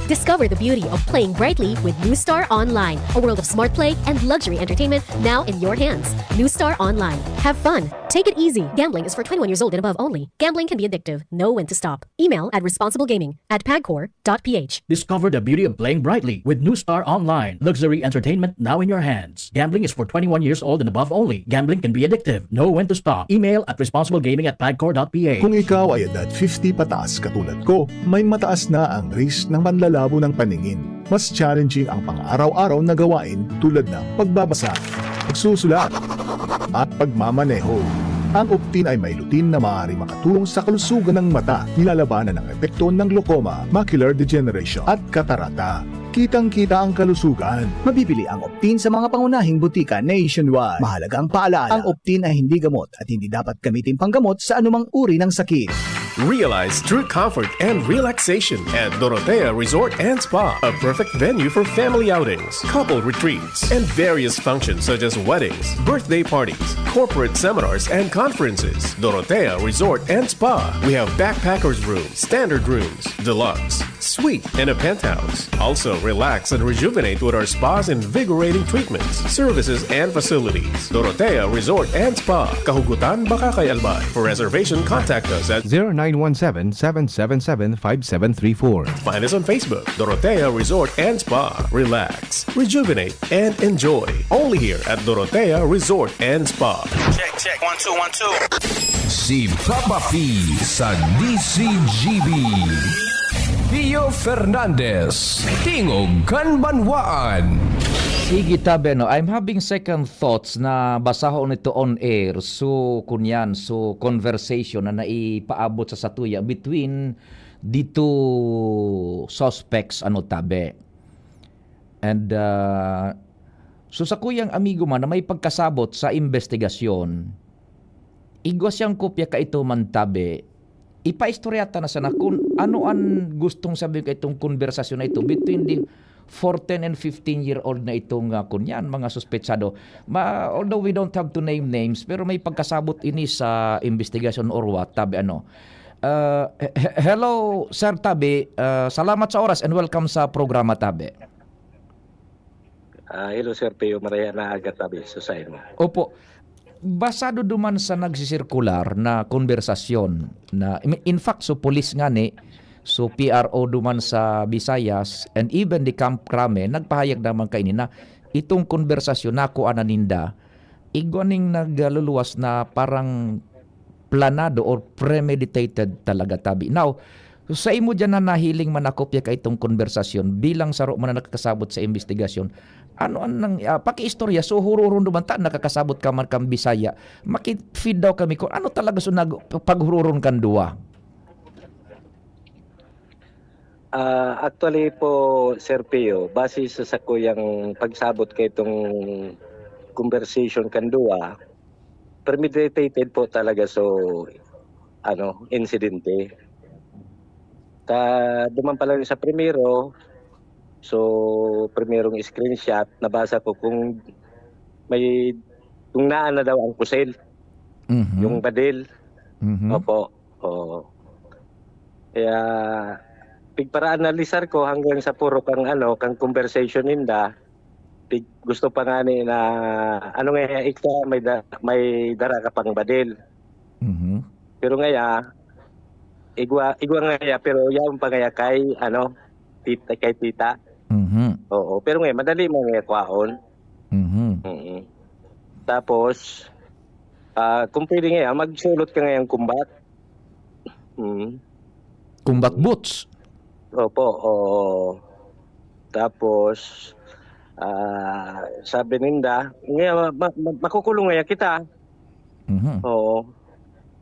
Discover the beauty of playing brightly with New Star Online, a world of smart play and luxury entertainment now in your hands. New Star Online. Have fun. Take it easy. Gambling is for twenty-one years old and above only. Gambling can be addictive. Know when to stop. Email at responsiblegaming at pagcor dot p h. Discover the beauty of playing brightly with New Star Online. Luxury entertainment now in your hands. Gambling is for twenty-one years old and above only. Gambling can be addictive. Know when to stop. Email at responsiblegaming at pagcor dot p h. Kung ikaw ay edad fifty pataas katulad ko, may mataas na ang risk ng panlalabo ng paningin. Mas challenging ang pang-araw-araw na gawain tulad ng pagbabasa, pagsusulat, at pagmamaneho. Ang Optin ay may lutein na maaaring makatulong sa kalusugan ng mata. Nilalabanan ang epekto ng glaucoma, macular degeneration, at katarata. Kitang-kita ang kalusugan. Mabibili ang Optin sa mga pangunahing butika nationwide. Mahalagang paalala, ang Optin ay hindi gamot at hindi dapat gamitin panggamot sa anumang uri ng sakit. Realize true comfort and relaxation at Dorotea Resort and Spa, a perfect venue for family outings, couple retreats, and various functions such as weddings, birthday parties, corporate seminars, and conferences. Dorotea Resort and Spa. We have backpackers room, standard rooms, deluxe, suite, and a penthouse. Also, relax and rejuvenate with our spa's invigorating treatments, services, and facilities. Dorotea Resort and Spa, Kahugutan, Bacacay, Albay. For reservation, contact us at zero nine one seven, seven seven seven, five seven three four. Find us on Facebook, Dorotea Resort and Spa. Relax, rejuvenate, and enjoy. Only here at Dorotea Resort and Spa. Check, check. One, two, one, two. Si Papa P sa D C G B. Fernandez, Tingog kan Banwaan. Sige, tabi, no? I'm having second thoughts na basahon ito on air. So, kunyan, so conversation na naipaabot sa satuya between the two suspects, ano, tabi. And, ah, so, sa kuyang amigo man na may pagkasabot sa investigasyon, igwa siyang kopya kaito man, tabi, ipaistorya ta na sana kun ano an gustong sabihin kaitong konbersasyon na ito between the fourteen and fifteen year old na itong, ah, kunyan, mga suspetsado. Ma-, although we don't have to name names, pero may pagkasabot ini sa investigasyon or what, tabi, ano. Ah, he-, he-, hello, Sir Tabi. Ah, salamat sa oras and welcome sa programa, Tabi. Ah, hello, Sir Pio. Maraya na aga, tabi, sa saimo. Opo. Basado duman sa nagsisirkular na konbersasyon na, in fact, so pulis ngani, so P R O duman sa Visayas, and even the Camp Crame, nagpahayag naman kaini na itong konbersasyon na kuha na ninda, igwa ning nagluluwas na parang planado or premeditated talaga, tabi. Now, sa imo diyan na nahiling man na kopya kaitong konbersasyon bilang saro man na nakakasabot sa investigasyon, ano an nang, ah, pakiistorya? So, hururon duman ta, nakakasabot ka man kan Bisaya. Maki-feed daw kami kung ano talaga so nag-, paghururon kan duwa. Ah, actually po, Sir Pio, base sa sakuyang pagsabot kaitong conversation kan duwa, premeditated po talaga so, ano, insidente. Ta-, duman pa lang sa primero, so, primerong screenshot, nabasa ko kung may, kung naan na daw ang kusil, Mhm. yung badil. Mhm. Opo, oo. Kaya, pigparaanalisar ko hanggang sa puro kang ano, kang conversation ninda, pig-, gusto pa ngani na, ano nga, ika, may da-, may dara ka pang badil. Mhm. Pero ngaya, igwa, igwa ngaya, pero yaon pa ngaya kay, ano, tita, kay tita. Mhm. Oo, pero ngaya, madali man ngaya kwaon. Mhm. Mm. Tapos, ah, kung pwede ngaya, magsulot ka ngayang kumbat. Mm. Combat boots? Opo, oo. Tapos, ah, sabi ninda, "Ngaya, ma-, ma-, makukulong ngaya kita." Mhm. Oo.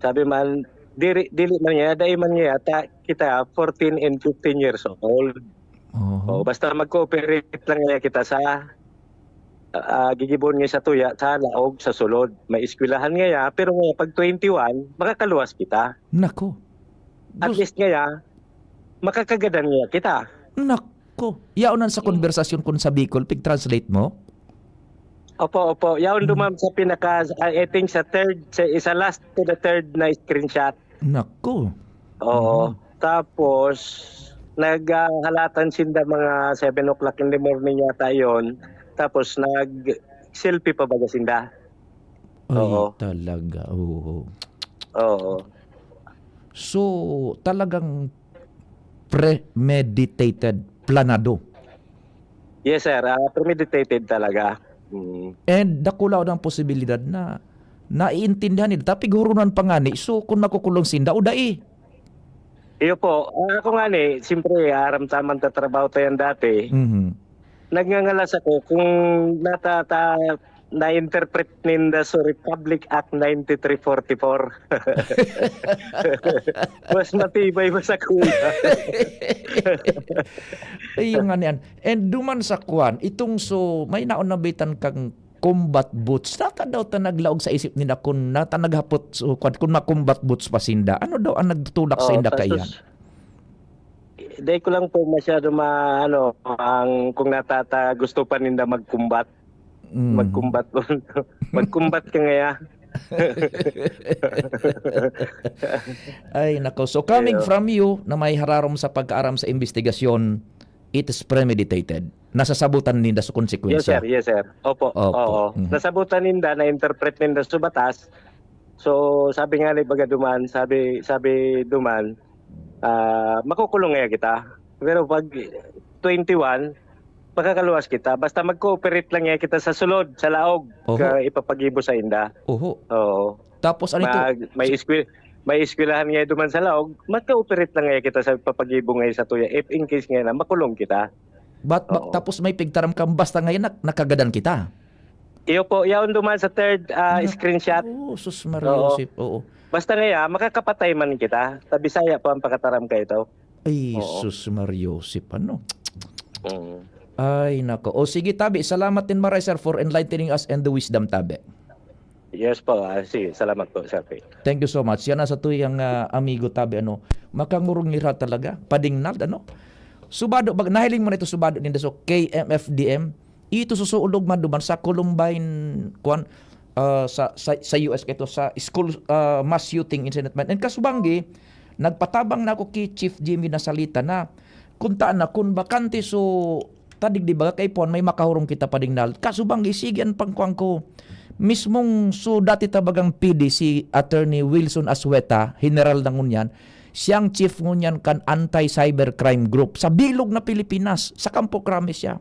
Sabi man, diri, dili man ngaya, dai man ngaya, ta-, kita fourteen and fifteen years old. Oho. Oo, basta mag-cooperate lang ngaya kita sa, ah, gigibohon ngaya satuya sa laog, sa sulod. May eskwelahan ngaya, pero ngaya pag twenty-one, makakaluwas kita. Nako. At Gus- least ngaya, makakagadan ngaya kita. Nako. Yaon nan sa Hmm. konbersasyon kun sa Bicol, pig-translate mo? Opo, opo. Yaon Hmm. duman sa pinaka, I, I think sa third, sa isa last to the third na screenshot. Nako. Oo. Hmm. Tapos, naghahalatan sinda mga seven o'clock in the morning yata yon. Tapos, nag-selfie pa baga sinda. Ay, Oo. talaga. Oo. Oo. So, talagang premeditated, planado. Yes, sir. Ah, premeditated talaga. Mm. And dakula na ang posibilidad na naiintindihan nila. Tapig hurunan pa ngani. So, kung makukulong sinda o dai? Iyo po. Ah, ako ngani, siyempre, aram ta man ta trabaho ta yan dati. Mhm. Nagngangalas ako kung nata-, ta-, na-interpret ninda sa Republic Act ninety-three forty-four. Mas matibay ba sa kuya? Ay, yung ano yan. And duman sa kwan, itong so, may naon nabitan kang combat boots. Nata daw ta naglaog sa isip nila kung nata naghapot, so, kwan, kung ma-combat boots pa sinda. Ano daw ang nagtutulak sa Oo, inda sa kaiyan? sus-, Di ko lang po masyado ma-, ano, ang, kung natata-, gusto pa ninda mag-combat. Mm. Mag-combat po. Mag-combat ka ngaya. Ay, nako. So, coming Iyo. from you na may hararom sa pagkaaram sa investigasyon, it is premeditated. Nasasabutan ninda sa Yes, konsekwensya. sir. Yes, sir. Opo. Opo. Oo. Mhm. Nasabutan ninda, na-interpret ninda sa batas. So, sabi nga ni baga duman, sabi, sabi duman, ah, makukulong ngaya kita. Pero pag twenty-one, makakaluwas kita. Basta mag-cooperate lang ngaya kita sa sulod, sa laog, Oho. ka ipapagibo sa inda. Oho. Oo. Tapos ano ito? Mag-, may eskwel-, may eskwelahan nga duman sa laog, magka-operate lang nga kita sa papagibo nga sa tuya, if in case nga na makulong kita. But, but Oo. Tapos may pigtaram ka, basta ngayon nak- nakagadan kita. Iyo po, yaon duman sa third ah, Ano? screenshot. Oo, sus Maria Oo. Joseph. Oo. Basta nga ya, makakapatay man kita. Sa Bisaya po ang pakataram ka ito. Ay, Oo. sus Maria Joseph, ano? Mm. Ay, nako. O sige, tabi, salamat din maray, sir, for enlightening us and the wisdom, tabi. Yes po, ah, sige, salamat po, Sir Pete. Thank you so much. Yan na sa tuyang ah, amigo, tabi, ano, makangurong nira talaga. Padingnal, ano? Subado, bag, nahiling mo na ito, subado ninda so K M F D M. Ito susuulog man duman sa Columbine, kuan, ah, sa, sa, sa U S kaito, sa school ah, mass shooting incident man. And kasubanggi, nagpatabang na ako ki Chief Jimmy na salita na, kunta na, kun bakante so, tadig di baga kay Puan, may makahurong kita padingnal. Kasubanggi, sige an pangkuan ko. Mismong so dati tabagang P D si Attorney Wilson Asueta, General na ngunyan, siyang chief ngunyan kan anti-cybercrime group sa bilog na Pilipinas, sa Campo Crame siya.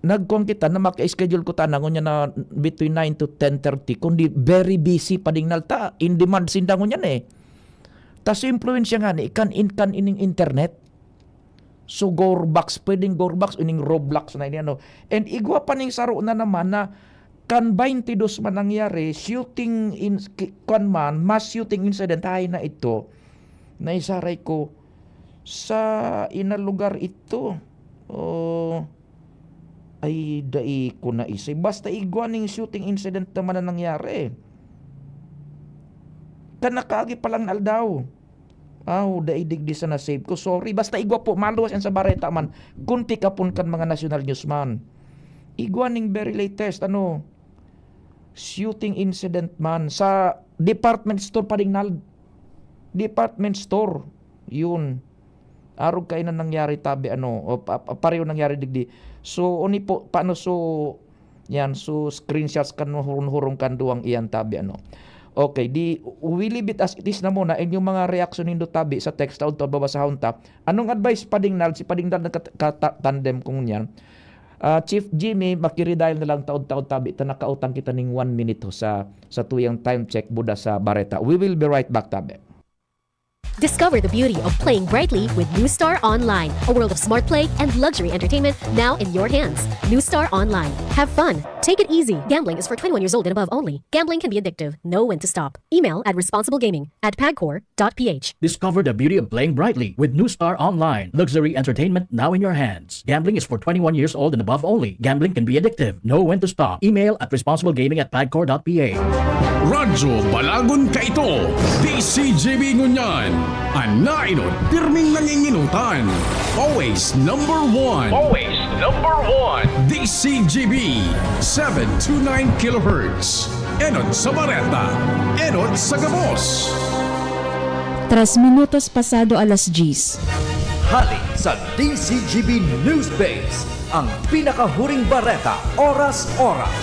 Nagkuan kita na maka-schedule ko tana ngunyan na between nine to ten thirty, kundi very busy padingnal ta, in demand sinda ngunyan eh. Ta so impluwensya nga ni kan, in, kan ining internet. So Gorbox, pwedeng Gorbox, ining Roblox na ini ano. And igwa pa ning saro na naman na kan twenty-two man nangyari, shooting in, ki- kuan man, mass shooting incident, hay na ito. Naisaray ko sa ina lugar ito. Oh, ay, dai ko na isay. Basta igwa ning shooting incident naman na nangyari. Kan nakaagi pa lang na aldaw. Aw, dai digdi sa na-save ko. Sorry. Basta igwa po, maluwas yan sa bareta man. Kun pikapon kan mga national news man. Igwa ning very latest, ano, shooting incident man sa department store, padingnal. Department store. Yun. Arog kainan nangyari tabi, ano, o pa- pa- pareho nangyari digdi. So, oni po, paano so, yan, so screenshots kan hurong-hurong kan duwang iyan tabi, ano. Okay, di, we leave it as it is na muna. And yung mga reaksyon nindo tabi sa text, taon-taon babasahon ta. Anong advice padingnal? Si padingnal nagkatandem kung yan. Ah, Chief Jimmy, makiridail na lang taon-taon tabi ta nakautang kita ning one minute ho sa sa tuyang time check buda sa bareta. We will be right back, tabi. Discover the beauty of playing brightly with New Star Online, a world of smart play and luxury entertainment now in your hands. New Star Online. Have fun. Take it easy. Gambling is for twenty-one years old and above only. Gambling can be addictive. Know when to stop. Email at responsiblegaming at pagcor.ph. Discover the beauty of playing brightly with New Star Online. Luxury entertainment now in your hands. Gambling is for twenty-one years old and above only. Gambling can be addictive. Know when to stop. Email at responsiblegaming at pagcor.ph. Radyo Balagon Kaito, D C G B Ngunyan, an nainot pirming nanginginutan. Always number one. Always number one. D C G B, seven two nine kilohertz. Enot sa bareta, enot sa gabos. Tres minutos pasado alas diyes. Hali sa D C G B News Base, ang pinakahuring bareta, oras-oras.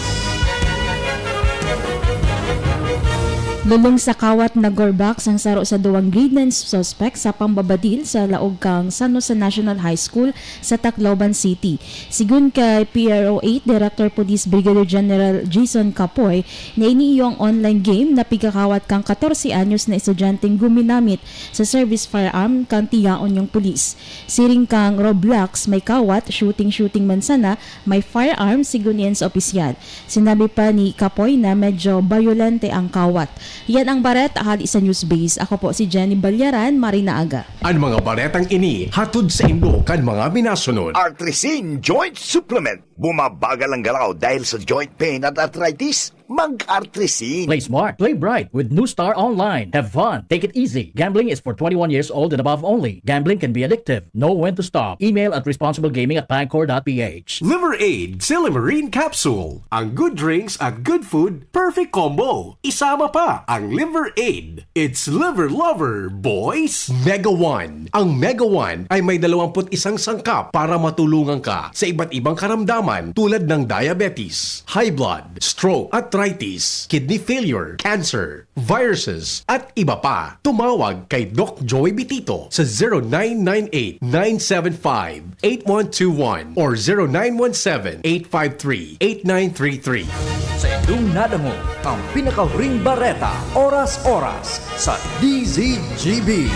Lolong sa kawat na Gorbax ang saro sa duwang grade nine suspect sa pambabadil sa laog kan San Jose National High School sa Tacloban City. Sigon kay P R O eight Director Police Brigadier General Jason Capoy, na ini iyo ang online game na pigkakawat kan katorse anyos na estudyanteng guminamit sa service firearm kan tiyaon niyang pulis. Siring kan Roblox, may kawat, shooting-shooting man sana, may firearm, sigon iyan sa opisyal. Sinabi pa ni Capoy na medyo bayolente ang kawat. Yan ang bareta hali sa News Base. Ako po si Jenny Balyaran, maray na aga. An mga baretang ini hatod saindo kan mga minasunod. Artrisin Joint Supplement. Bumabagal ang galaw dahil sa joint pain at arthritis. Mag-Artrisin. Play smart, play bright with New Star Online. Have fun, take it easy. Gambling is for twenty-one years old and above only. Gambling can be addictive. Know when to stop. Email at responsiblegaming at pagcor.ph. Liver Aid, Silymarin Capsule. Ang good drinks at good food, perfect combo. Isama pa ang Liver Aid. It's Liver Lover, boys! Mega One. Ang Mega One ay may dalawampu't isang sangkap para matulungan ka sa iba't ibang karamdaman tulad ng diabetes, high blood, stroke, at arthritis, kidney failure, cancer, viruses, at iba pa. Tumawag kay Doc Joy Bitito sa zero nine nine eight, nine seven five, eight one two one or zero nine one seven, eight five three, eight nine three three. Sa inyong nadangog ang pinakahuring bareta, oras-oras, sa D Z G B.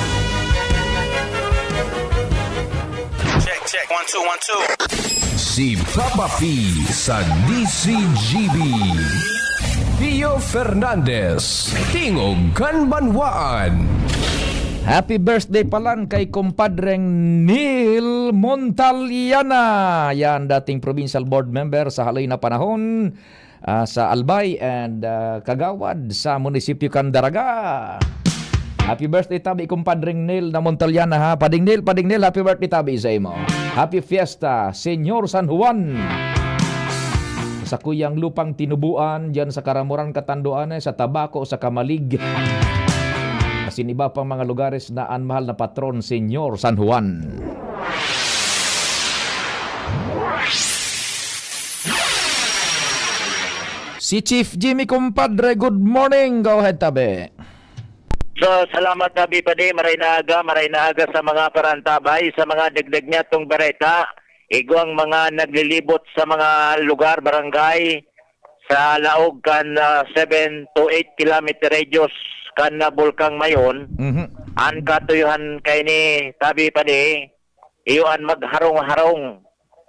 Check, check. One, two, one, two. Si Papa P sa D Z G B. Pio Fernandez, Tingog kan Banwaan. Happy birthday palan kay kumpadreng Neil Montaliana. Yan, dating provincial board member sa haloy na panahon, ah, sa Albay and, ah, kagawad sa munisipyo kan Daraga. Happy birthday, tabi, kumpadreng Neil na Montaliana, ha? Pading Neil, Pading Neil, happy birthday, tabi, sa imo. Happy Fiesta, Señor San Juan. Sa kuyang lupang tinubuan, diyan sa Karamuran, Catanduanes, sa Tabaco, sa Camalig, asin iba pang mga lugares na an mahal na patron, Señor San Juan. Si Chief Jimmy, kumpadre, good morning. Go ahead, tabi. So, salamat, Tabi Padi. Maray na aga, maray na aga sa mga parantabay, sa mga dagdag niya tong bareta. Igwang mga naglilibot sa mga lugar, barangay, sa laog kan, ah, seven to eight kilometer radius kan, ah, Bulkang Mayon. Mhm. An katuyuhan kaini, Tabi Padi, iyo an magharong-harong.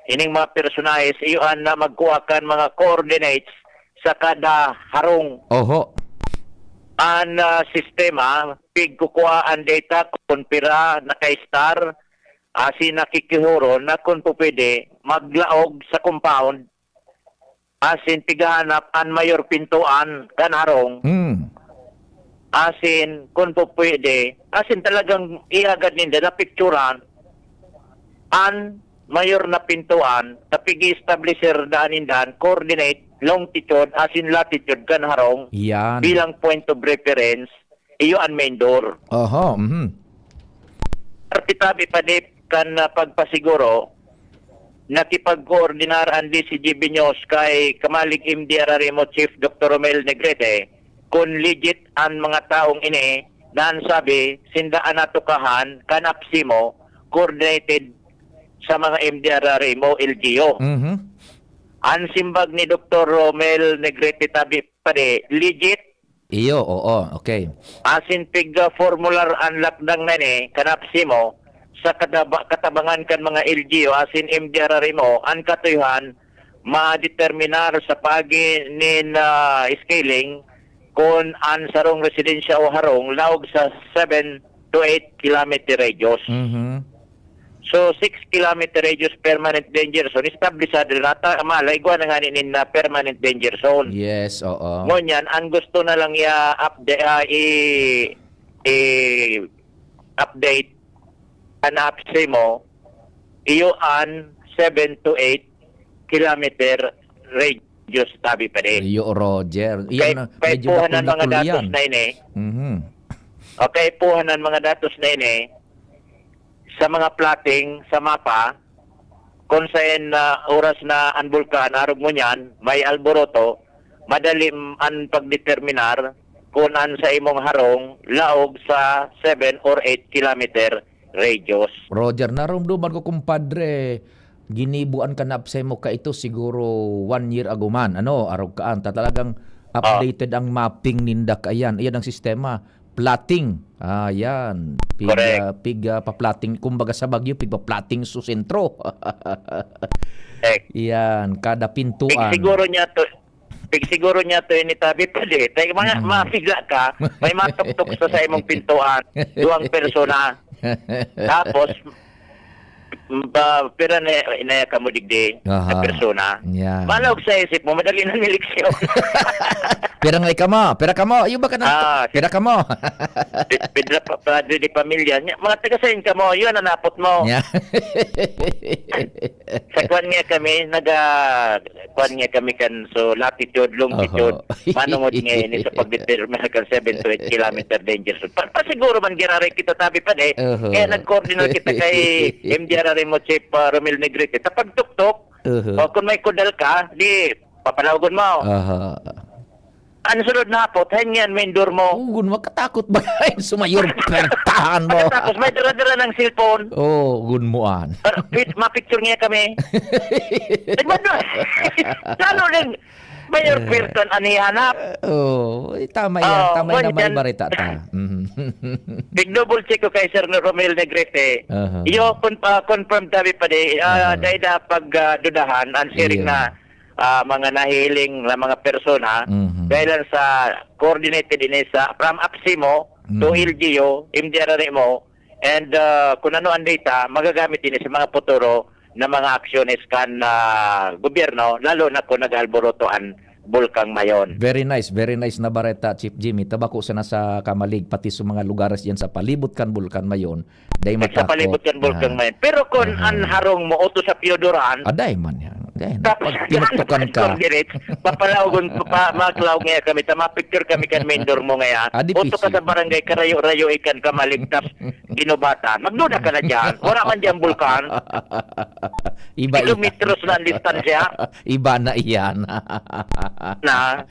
Ining mga personahes, iyo an na magkuha kan mga coordinates sa kada harong. Oho. An, ah, sistema, pigkukua an data kun pira naka-star, asin nakikihoron na kun pupwede, maglaog sa compound, asin pighahanap an mayor pintuan kan harong. Hmm. Asin, kun pupwede, asin talagang ihagad ninda na picturan an mayor na pintuan, ta pig-i-establisher daan ninda an coordinate, longitude, asin latitude kan harong Yan. bilang point of reference, iyo an main door. Oho, mhm. Parte, Tabi Padi, kan, ah, pagpasiguro, nakipagkoordinar an D Z G B News kay Camalig M D R R M O Chief Doctor Romel Negrete kun legit an mga taong ini na an sabi, sinda an natukahan kan APSEMO, coordinated sa mga M D R R M O L G U. Mhm. An simbag ni Doktor Romel Negrete, Tabi Padi, legit. Iyo, oo, okay. Asin pig, ah, formular an lakdang na ini, kan APSEMO, sa kataba-, katabangan kan mga L G U asin M D R R M O, an katuyuhan, madeterminar sa paagi nin, ah, scaling kun an sarong residensya o harong laog sa seven to eight kilometer radius. Mhm. So, six kilometer radius permanent danger zone, establisado na ta, mala, igwa na ngani nin, ah, permanent danger zone. Yes, oo. Ngunyan, ang gusto na lang i-upda-, ah, i-, i-update an APSEMO, iyo an seven to eight kilometer radius, Tabi Padi. Iyo, Roger. Iyan Kay, na, kay medyo puhan ang mga dakul-dakul datos yan. na ini. Mhm. Okay, puhan ang mga datos na ini. Sa mga plotting sa mapa, kung saen na oras na an bulkan, arog ngunyan, may alboroto, madali m-, an pagdeterminar kun an sa imong harong laog sa seven or eight kilometer radius. Roger, narumduman ko, kumpadre, ginibuan ka na sa imo kaito siguro one year ago man. Ano, arog kaan ta talagang Ah. updated ang mapping ninda kaiyan. Iyan ang sistema. Plotting. Ah, yan. Pig, Correct. ah, pig, ah, pa-plotting. Kumbaga sa Baguio, pig pa-plotting sa sentro. Correct. Yan, kada pintuan. Pig siguro niya to, pig siguro niya to ini, Tabi Padi. Tay, mga, Mm. mapigla ka, may matuktok sa, sa imong pintuan, duwang persona. Tapos, ba, pira na, na kamo digdi sa Aha. persona. Yan. Malog sa isip mo, madali na nileksyon. Pira nga ikamo? Pira kamo? Iyo ba ka na? Ah, Pira kamo? Pi-, pira pa, padre de pamilya. Nya, mga taga sain kamo? Yun ang napot mo. Yan. Sa kwan nga kami, naga, kwan nga kami kan, so, latitude, longitude, Oho. manungod nga ini sa pagdetermina kan seven to eight kilometer danger zone. Pa, pasiguro man, giraray kita, Tabi Padi. Oho. Kaya nag-coordinate kita kay M D R R M O Chief, ah, Romel Negrete. Sa pagtuktok, Oho. o kung may kudal ka, di, papalaogon mo. Oho. Ang sunod na hapot, hain ngiyan maindor mo. Ugon, makatakot ba kayo sa mayor pertahan mo? Tapos may dara-dara ng cellphone. Oh, gun mo an. Para pit-, mapicture niya kami. Di ba doon? Lalo din, mayor Eh. pertahan ang hihanap. Oh, eh, tama yan. Oh, Tama yan na may ganyan. barita ta. Mhm. Pig-double check ko kay Sir Romel Negrete. Aha. Iyo, kun-, ah, confirm tabi pa di, ah, Aha. dahil na pag, ah, dudahan, ang siring Iyo. na, ah, mga nahihiling na mga persona, Mhm. dahil lang sa coordinated ini sa, from APSEMO to Mhm. L G U, M D R R M O, and, ah, kung ano ang data, magagamit din sa mga futuro na mga aksyones kan, ah, gobyerno, lalo na kung nag-alboroto ang Bulkang Mayon. Very nice, very nice na bareta, Chief Jimmy. Tabako sana sa Camalig, pati sa mga lugares diyan sa palibot kan Bulkan Mayon, dai Sa matakot. palibot kan Bulkang Ah. Mayon. Pero kung Aha. ang harong mo, uto sa Piodoran, Aday man yan. Aday, Tapos, pag tinuktukan ka. kung direct, papalaogon, pa, maklaog nga kami, ta mapicture kami kan maindor mo nga yan. Ah, di Uto ka pisi. sa barangay, karayo-rayo ikan, Camalig, tap, Guinobatan. Magduda ka na dyan. Wala man dyan bulkan. Iba iyan. Kilometros na ang distansya. Iba na iyan. Na.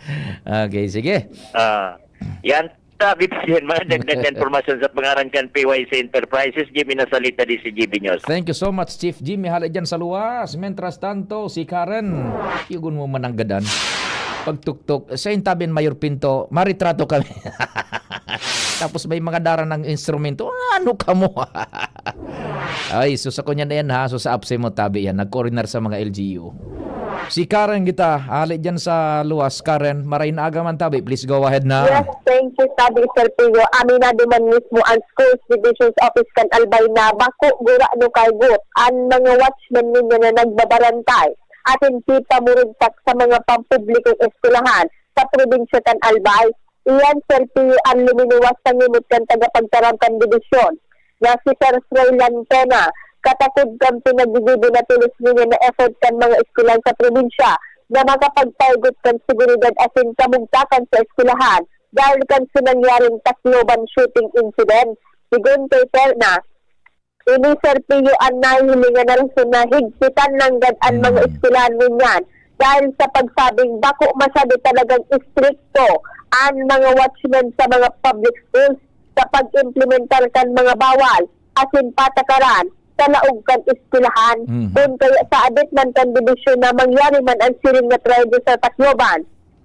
Okay, sige. Ah, yan. Sabi pa yan, mga dagdag na impormasyon sa pangaran kan P Y C Enterprises, Jimmy Nasalita, D C G B News. Thank you so much, Chief Jimmy. Hali dyan sa luwas. Mientras tanto, si Karen, yugon mo mananggadan. Pagtuktok, sa intabi ni Mayor Pinto, maritrato kami. Tapos may mga dara ng instrumento. Ano ka mo? Ay, so sa kunyan na yan ha. So sa APSEMO tabi yan. Nag-coordinate sa mga L G U. Si Karen kita. Hali dyan sa luwas. Karen, maray na aga man tabi. Please go ahead na. Yes, thank you, sabi Sir Pio. Aminado man mismo ang Schools Division's Office kan Albay na bako gurano kaygot an mga watchmen ninyo na nagbabarantay asin pipamurugtak sa mga pampublikong eskwelahan sa probinsya kan Albay. Iyan, Sir Pio, ang luminuwas sa ngimot kan tagapagtaram kan dibisyon na si Sir Froilan Tena, katakod kan pinaggigibo na tulos niya na effort kan mga eskwelahan sa probinsya na makapagpaigot kan seguridad asin kamugtakan sa eskwelahan dahil kan sinangyaring Tacloban shooting incident. Sigon kay Tena, ini, Sir Pio, an nahihilingan na rason na higpitan nanggad an mga Mm. eskwelahan ngunyan dahil sa pagsabing bako masyado talagang istrikto an mga watchmen sa mga public schools sa pag-implementar kan mga bawal asin patakaran sa laog kan eskwelahan. Mhm. Kun kaya sa abit man kan dibisyon na mangyari man an siring na trahedya sa Tacloban,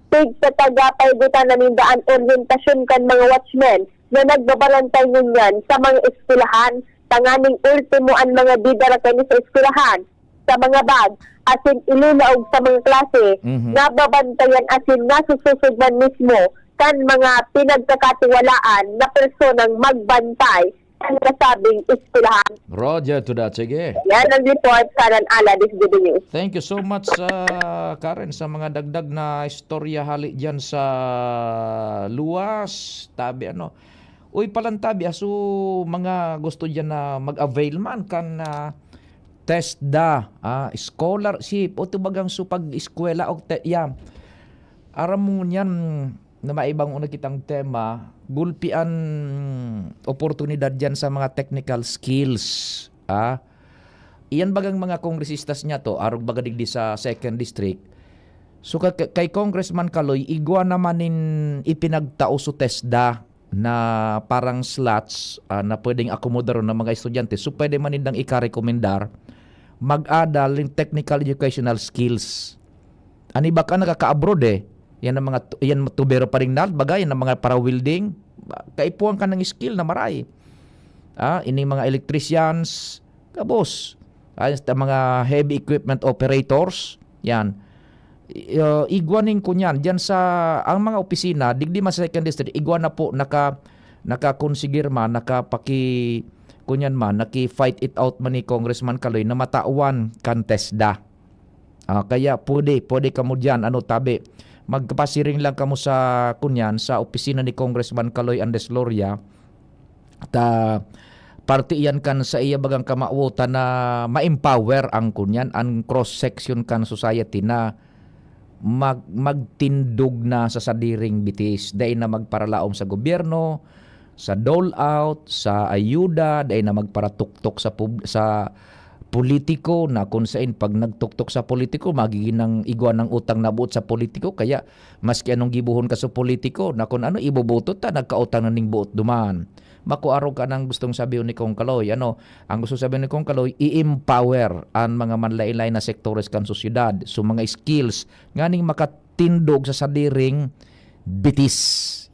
tig sa taga-paigutan na ninda an oryentasyon kan mga watchmen na nagbabarantay ngunyan sa mga eskwelahan, tanganing ultimo an mga didara kani sa eskwelahan, sa mga bag, asin ilulaog sa mga klase, Mhm. nababantayan asin nasusosog man mismo kan mga pinagkakatiwalaan na personang magbantay sa nasabing eskwelahan. Roger to that. Sige. Yan ang report sa Alan Ala, D C G B News. Thank you so much, ah, Karen, sa mga dagdag na istorya hali dyan sa luwas. Tabi, ano. Uy, palantabi, aso mga gusto dyan na mag-avail man kan, ah, TESDA, ah, scholarship, o tubagang so pag-eskwela o te-, yeah. Aram mo niyan, na maibang una kitang tema, gulpi an oportunidad diyan sa mga technical skills, ah. Iyan bagang mga kongresistas niya to, arog baga digdi sa second district. So, ka-, kay Congressman Kaloy, igwa naman nin ipinagtao so TESDA na parang slots, ah, na pwedeng akomodaron ng mga estudyante. So, pwede man nindang ikarekomendar, mag-adal nin technical educational skills. An iba kan nakaka-abroad, eh. Yan ang mga tu-, yan tubero pa rin na, baga, yan ang mga para-welding. Kaipuhan ka ng skill na maray. Ah, ining mga electricians, gabos. Ah, sa mga heavy equipment operators, yan. I-, uh, igwa nin kunyan, diyan sa, ang mga opisina, digdi man sa second district, igwa na po, naka-, nakakonsigir man, nakapaki-, kunyan man, naki-fight it out man ni Congressman Kaloy na matawan kan TESDA. Ah, kaya pwede, pwede kamo diyan, ano, tabi. Magpasiring lang kamo sa, kunyan, sa opisina ni Congressman Kaloy Andres Loria. Ta, parte iyan kan sa iya bagang kamawotan na ma-empower ang, kunyan, ang cross-section kan society na mag-, magtindog na sa sadiring bitis. Dai na magparalaom sa gobyerno, sa dole out, sa ayuda, dai na magparatuktok sa pub-, sa politiko, na kung sain pag nagtuktok sa politiko, magiging nang igwa ng utang na buot sa politiko. Kaya maski anong gibohon ka sa politiko, na kung ano, iboboto ta, nagkautang na ning buot duman. Makuarog ka nang gustong sabihon ni Kong Kaloy. Ano, ang gusto sabihon ni Kong Kaloy, i-empower ang mga manlain-lain na sektores kan sosyedad. So, mga skills, nganing makatindog sa sadiring bitis.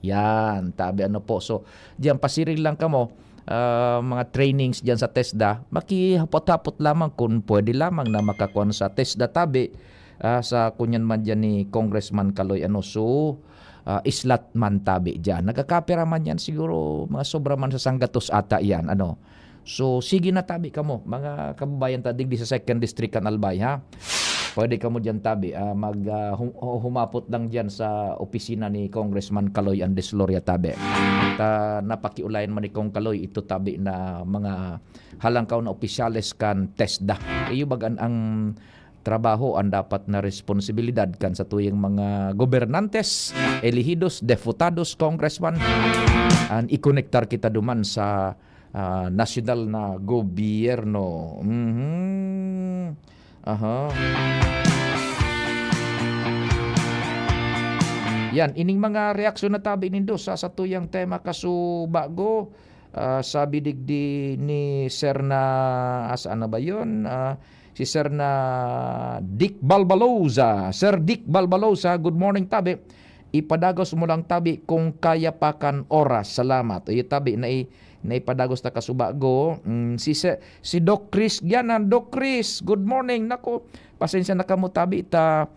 Yan, tabi ano po. So, diyan, pasiring lang kamo, ah, mga trainings diyan sa TESDA, makihapot-hapot lamang kung pwede lamang na makakuan sa TESDA tabi, ah, sa kunyan man diyan ni Congressman Kaloy, ano, so, ah, islat man tabi diyan. Nagkakapira man yan siguro, mga sobra man sa sanggatos ata yan, ano. So, sige na tabi kamo, mga kababayan ta digdi sa Second District kan Albay, ha? Pwede kamo diyan tabi, ah, mag, ah, hum-, humapot lang diyan sa opisina ni Congressman Kaloy Andres Loria tabi. Ta napakiulayan man ni Kong Kaloy ito tabi na mga halangkaw na opisyales kan TESDA. Iyo bagan ang trabaho, ang dapat na responsibilidad kan satuyang mga gobernantes, elehidos, deputados, congressman, an ikonektar kita duman sa, ah, nasyonal na gobyerno. Mhm. Aha. Yan, ining mga reaksyon na tabi nindo sa satuyang tema kasubago. Ah, sabi digdi ni Sir na, ah, saan na ba yun? Ah, si Sir na Dick Balbaloza. Sir Dick Balbaloza, good morning, tabi. Ipadagos mo lang, tabi, kung kaya pa kan oras. Salamat. Iyo, tabi, nai-, naipadagos ta kasubago. Mm, si Sir, si Doc Chris Gianan. Doc Chris, good morning. Nako, pasensya na kamo, tabi, ta,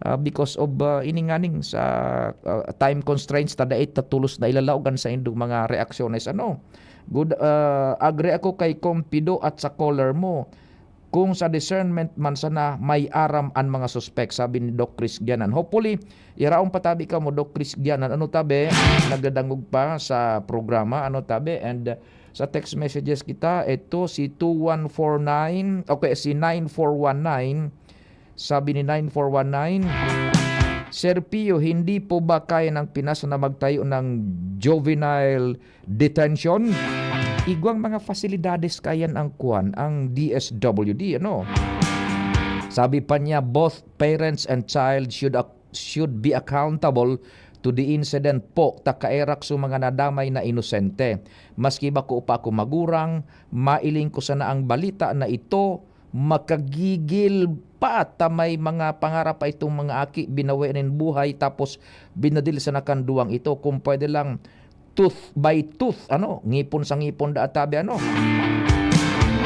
ah, because of, ah, ini nganing sa, ah, time constraints, ta dai ta tolos na ilalaog an saindong mga reaksyones, ano. Good, ah, agree ako kay Kong Pido at sa caller mo. Kung sa discernment man sana, may aram an mga suspek, sabi ni Doc Chris Gianan. Hopefully, iraon pa tabi kamo, Doc Chris Gianan. Ano tabi? Nagdadangog pa sa programa. Ano tabi? And, uh, sa text messages kita, ito si two one four nine, okay, si nine four one nine. Sabi ni nine four one nine, "Sir Pio, hindi po ba kaya ng Pinas na magtayo ng juvenile detention?" Igwang mga fasilidades kayan ang kuan, ang D S W D, ano? Sabi pa niya, "Both parents and child should ac-, should be accountable to the incident po, ta kaerak sa mga nadamay na inosente. Maski bako pa ako magurang, mailing ko sana ang balita na ito, makagigil pa ta may mga pangarap pa itong mga aki, binawi nin buhay, tapos binadil sa nakanduwang ito. Kung pwede lang, tooth by tooth, ano, ngipon sa ngipon da tabi, ano.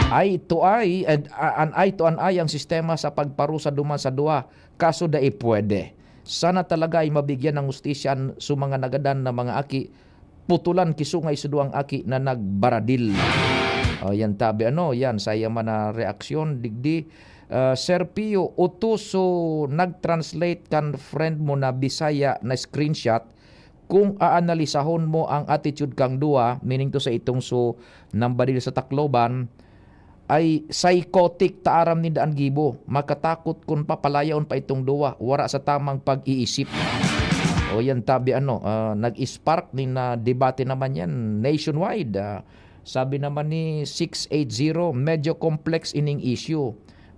Eye to eye, and, uh, an eye to an eye ang sistema sa pagparusa duman sa duwa, kaso dai pwede. Sana talaga ay mabigyan ng hustisya an, sa mga nagadan na mga aki, putulan kisungay sa duwang aki na nagbaradil." O, yan tabi, ano, yan, saya man na reaksyon, digdi. Ah, Sir Pio, utuso, nag-translate kan friend mo na Bisaya na screenshot, kung aanalisahon mo ang attitude kang duwa, meaning to sa itong so, nambadil sa Tacloban, ay psychotic ta aram ninda an gibo. Makatakot kun papalayaon pa itong duwa, wara sa tamang pag-iisip. O yan, tabi ano, ah, nag-spark nin, ah, debate naman yan nationwide. Ah, sabi naman ni six eight zero, "Medyo complex ining issue.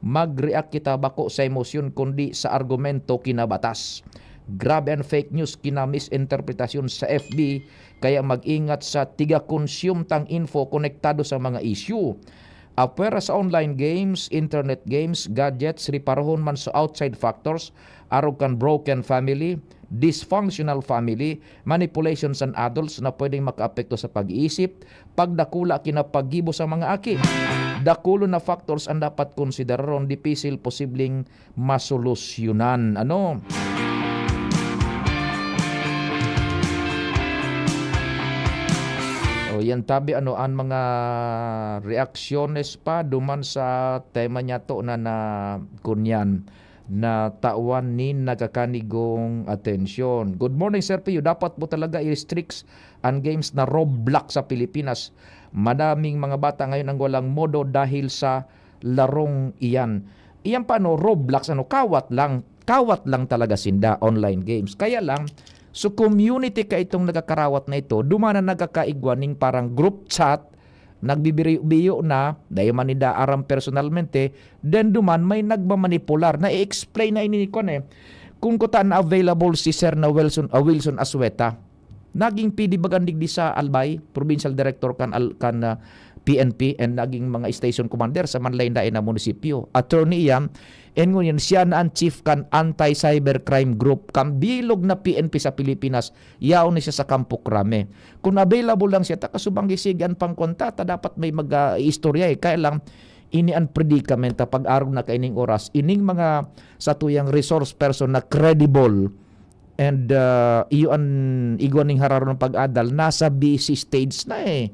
Mag-react kita bako sa emosyon kundi sa argumento kinabatas. Grabe an fake news, kinamisinterpretasyon sa F B, kaya mag-ingat sa tiga-consume tang info konektado sa mga issue." Apwera sa online games, internet games, gadgets, riparohon man sa outside factors, arog kan broken family, dysfunctional family, manipulations and adults na pwedeng makaapekto sa pag-iisip, pagdakula, kinapaggibo sa mga aki. Dakulon na factors ang dapat konsideraron, dipisil posibleng masolusyonan. Ano? O, yan tabi, ano, ang mga reaksyones pa duman sa tema niya to na, na, kunyan, na tawan ni nagkakanigong atensyon. Good morning, Sir Pio. Dapat po talaga i-restricts ang games na Roblox sa Pilipinas. Madaming mga bata ngayon ang walang modo dahil sa larong iyan. Iyan pa, ano, Roblox, ano, kawat lang. Kawat lang talaga sinda, online games. Kaya lang, so community ka itong nagkakarawat na ito, dumana nagkakaigwa ning parang group chat nagbibiyo-biyo na, dai man ninda aram personalmente, then duman may nagmamanipular. Na-explain na ini ni kuan eh. Kung kuta na available si Sir na Wilson, ah, Wilson Asueta, naging P D baga digdi sa Albay, provincial director kan Al-, kan, ah, P N P, and naging mga station commander sa manlaen-laen na munisipyo. Attorney iyan, and ngunyan siya na ang chief kan Anti-Cybercrime Group, kan bilog na P N P sa Pilipinas, yaon na siya sa Kampo Crame. Kung available lang siya, ta kasubang gisigan pang konta, ta dapat may mag, ah, istorya eh. Kaya lang, ini ang predicament ta pag-arog na kaining oras, ining mga satuyang resource person na credible, and, ah, iyo an igwa ning hararon ng pag-adal, nasa busy stage na eh.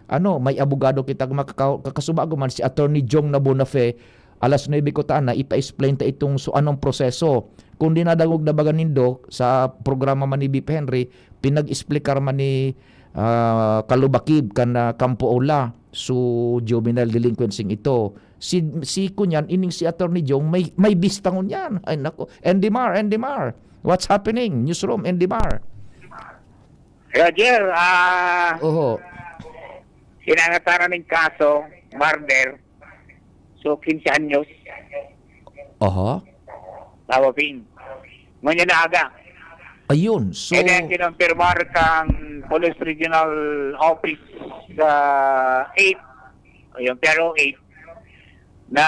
Ano, may abogado kita, makaka-, kakasubago man si Attorney Jong na Bonafe, alas nuebe kuta na, ipa-explain ta itong so anong proseso. Kung dinadangog na baga nindo sa programa man ni V P Henry, pinag-explicar man ni, ah, Kalubakib kan, ah, Kampo Ola, so juvenile delinquency ito. Si, si kunyan, ining si Attorney Jong, may, may bista ngunyan. Ay, nako. Andy Mar, Andy Mar. What's happening? Newsroom, Andy Mar. Roger, ah, Oho. sinangataran ng kaso, murder. So, quince anyos, Oho. Tawapin. Ngunyan na aga. Ayun. So, Kaya kinompirmar kang Police Regional Office sa eight, o yung P R O eight, na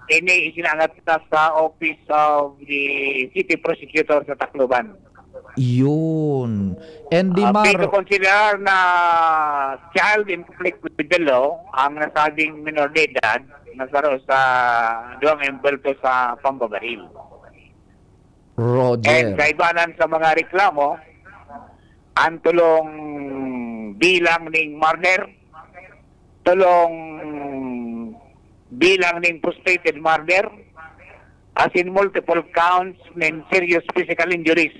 ini isinangat na sa Office of the City Prosecutor sa Tacloban. yun. Andy Ah, Mar, pwede consider na child in conflict with the law ang nasabing minor de edad na saro sa duwang embwelto sa pambabaril. And Roger. kaibanan sa mga reklamo, ang tulong bilang ning murder, tulong bilang ning frustrated murder, as in multiple counts nin serious physical injuries.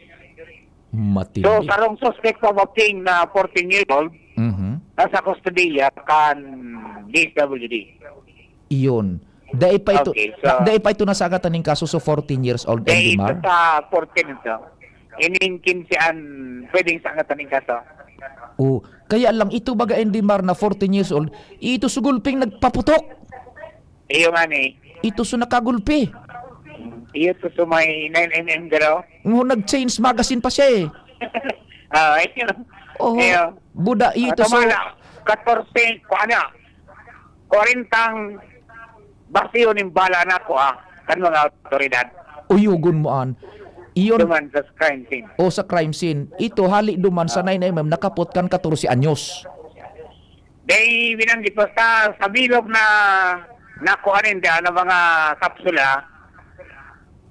Matindi. So, sarong suspect pa, Bossing, na fourteen years old, Mhm. nasa kustodiya kan D S W D. Iyon. Dai pa ito, Okay, so- da-, dai pa ito nasagatan ning kaso, so fourteen years old, Dahil Andy Mar. sa fourteen ito, ining quince an pwedeng sangatan ning kaso. Oh, kaya lang ito baga, Andy Mar, na fourteen years old, ito so gulping nagpaputok. Iyo nga ni, Ito so nakagulpi. iyo to sa may nine M M garo. Ngo nag-change magazine pa siya eh. Ah, iyo. Oh, Iyo. buda, ito so Tama na, katorse, kuha na. Kwarentang basyo ning bala na kuha kan mga otoridad. Uyugon mo an. Iyon, Duman sa crime scene. o sa crime scene. Ito, hali duman sa nine M M, nakapot kan katorse anyos. Dahil binanggit mo sa, sa bilog na nakuha ninda na mga kapsula,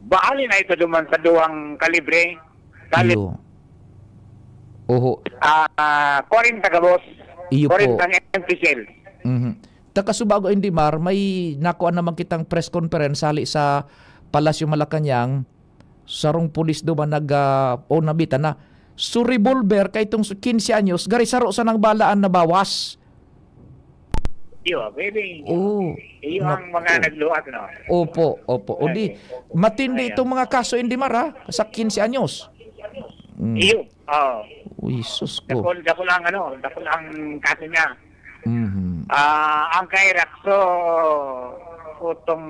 bahali na ito duman sa duwang kalibre. Kalib- Iyo. Oho. Ah, kwarenta gabos. Iyo po. Kwarenta ang M P C L. Mhm. Takasubago, Andy Mar, may nakuha naman kitang press conference hali sa Palasyo Malacañang. Sarong pulis duman nag, ah, o nabita na. So, revolver kay itong quince anyos, gari saro sa nang balaan na bawas. Iyo, pwede. Oh. Iyo ang Naku. mga nagluwag, no? Opo, opo. O di, Okay. matindi Ayan. itong mga kaso, Andy Mar, ha? Sa quince anyos. Mm. Iyo, oh. Uy, sus ko. Dakul, dakul ang ano, dakul ang kaso niya. Mhm. Ah, ang kay Raxo, utong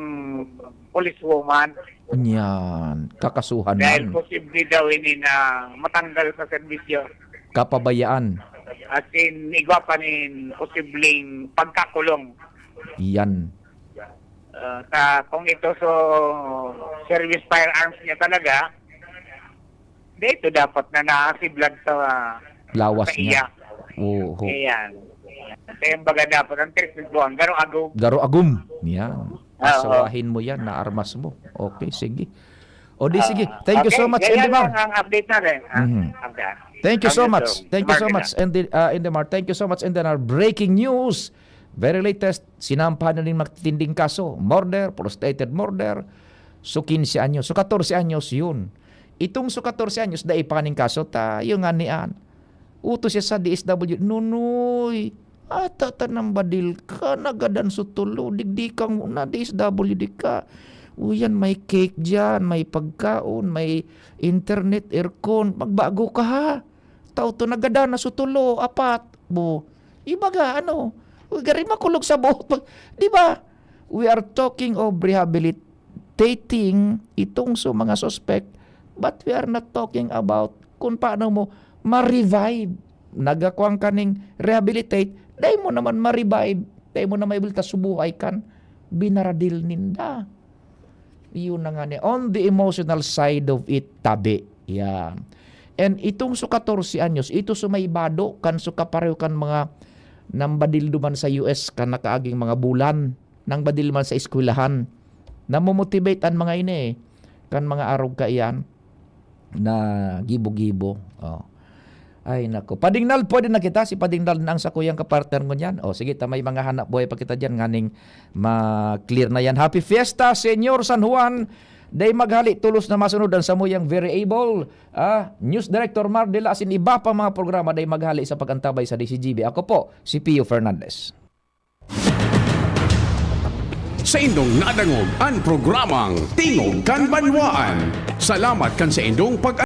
policewoman, Yan, kakasuhan dahil man. posible daw ini na matanggal sa serbisyo. Kapabayaan. As in, igwa pa nin posibleng pagkakulong. Yan. Ah, ta, kung ito so service firearms niya talaga, dito dapat na nakasiblag sa Lawas sa niya. iya. Oo. Ayan. Kaya yung baga dapat ang trip buwan, garo ago. Garo agum. Yan. Oo. Pasawahin mo yan, na armas mo. Okay, sige. O di, sige. Ah, Thank you okay, so much, kaya Andy Mar. lang ang update natin. Ah, Mhm. okay. Thank you so Ang much. ito, Thank you so Mark, much, Andy, uh, Andy Mar. Thank you so much, Andy Mar. Breaking news. Very latest, sinampahan na nin matinding kaso. Murder, frustrated murder. So, quince anyos. So, katorse anyos yun. Itong so, katorse anyos, dai pa kaning kaso, tayo nga ni an. Utos siya sa D S W, "Nunoy, ata ta nang badil ka, nagadan so tulo, digdi kang na D S W D ka. Uyan, may cake dyan, may pagkaon, may internet, aircon, magbago ka ha. Tao to, nagadan na so tulo, apat." Bo, Ibaga, ano, gari makulog sa boot. Pag, di ba? We are talking of rehabilitating itong so mga suspect, but we are not talking about kung paano mo ma-revive. Nagakuan ka ning rehabilitate, dai mo naman ma-revive, dai mo na maibulta subuhay kan binaradil ninda. Yun na nga ni, on the emotional side of it, tabi. Yan. And itong so katorse anyos, ito so may bado kan so kapareho kan mga nambadil duman sa U S kan nakaaging mga bulan, nangbadil man sa eskwelahan. Namomotivate an mga ini eh, kan mga arog kaiyan na gibo-gibo. Oh. Ay, nako. Padingnal, pwede na kita. Si Padingnal na ang sakuyang kapartner ngunyan. O, sige, ta may mga hanap buhay pa kita dyan. Nganing ma-clear na yan. Happy Fiesta, Señor San Juan. Dai maghali, tolos na masunod ang samuyang very able, ah, News Director Mar de la, asin iba pang mga programa dai maghali sa pag-antabay sa D C G B. Ako po, si Pio Fernandez. Saindong nadangog an programang Tingog kan Banwaan. Salamat kan saindong pag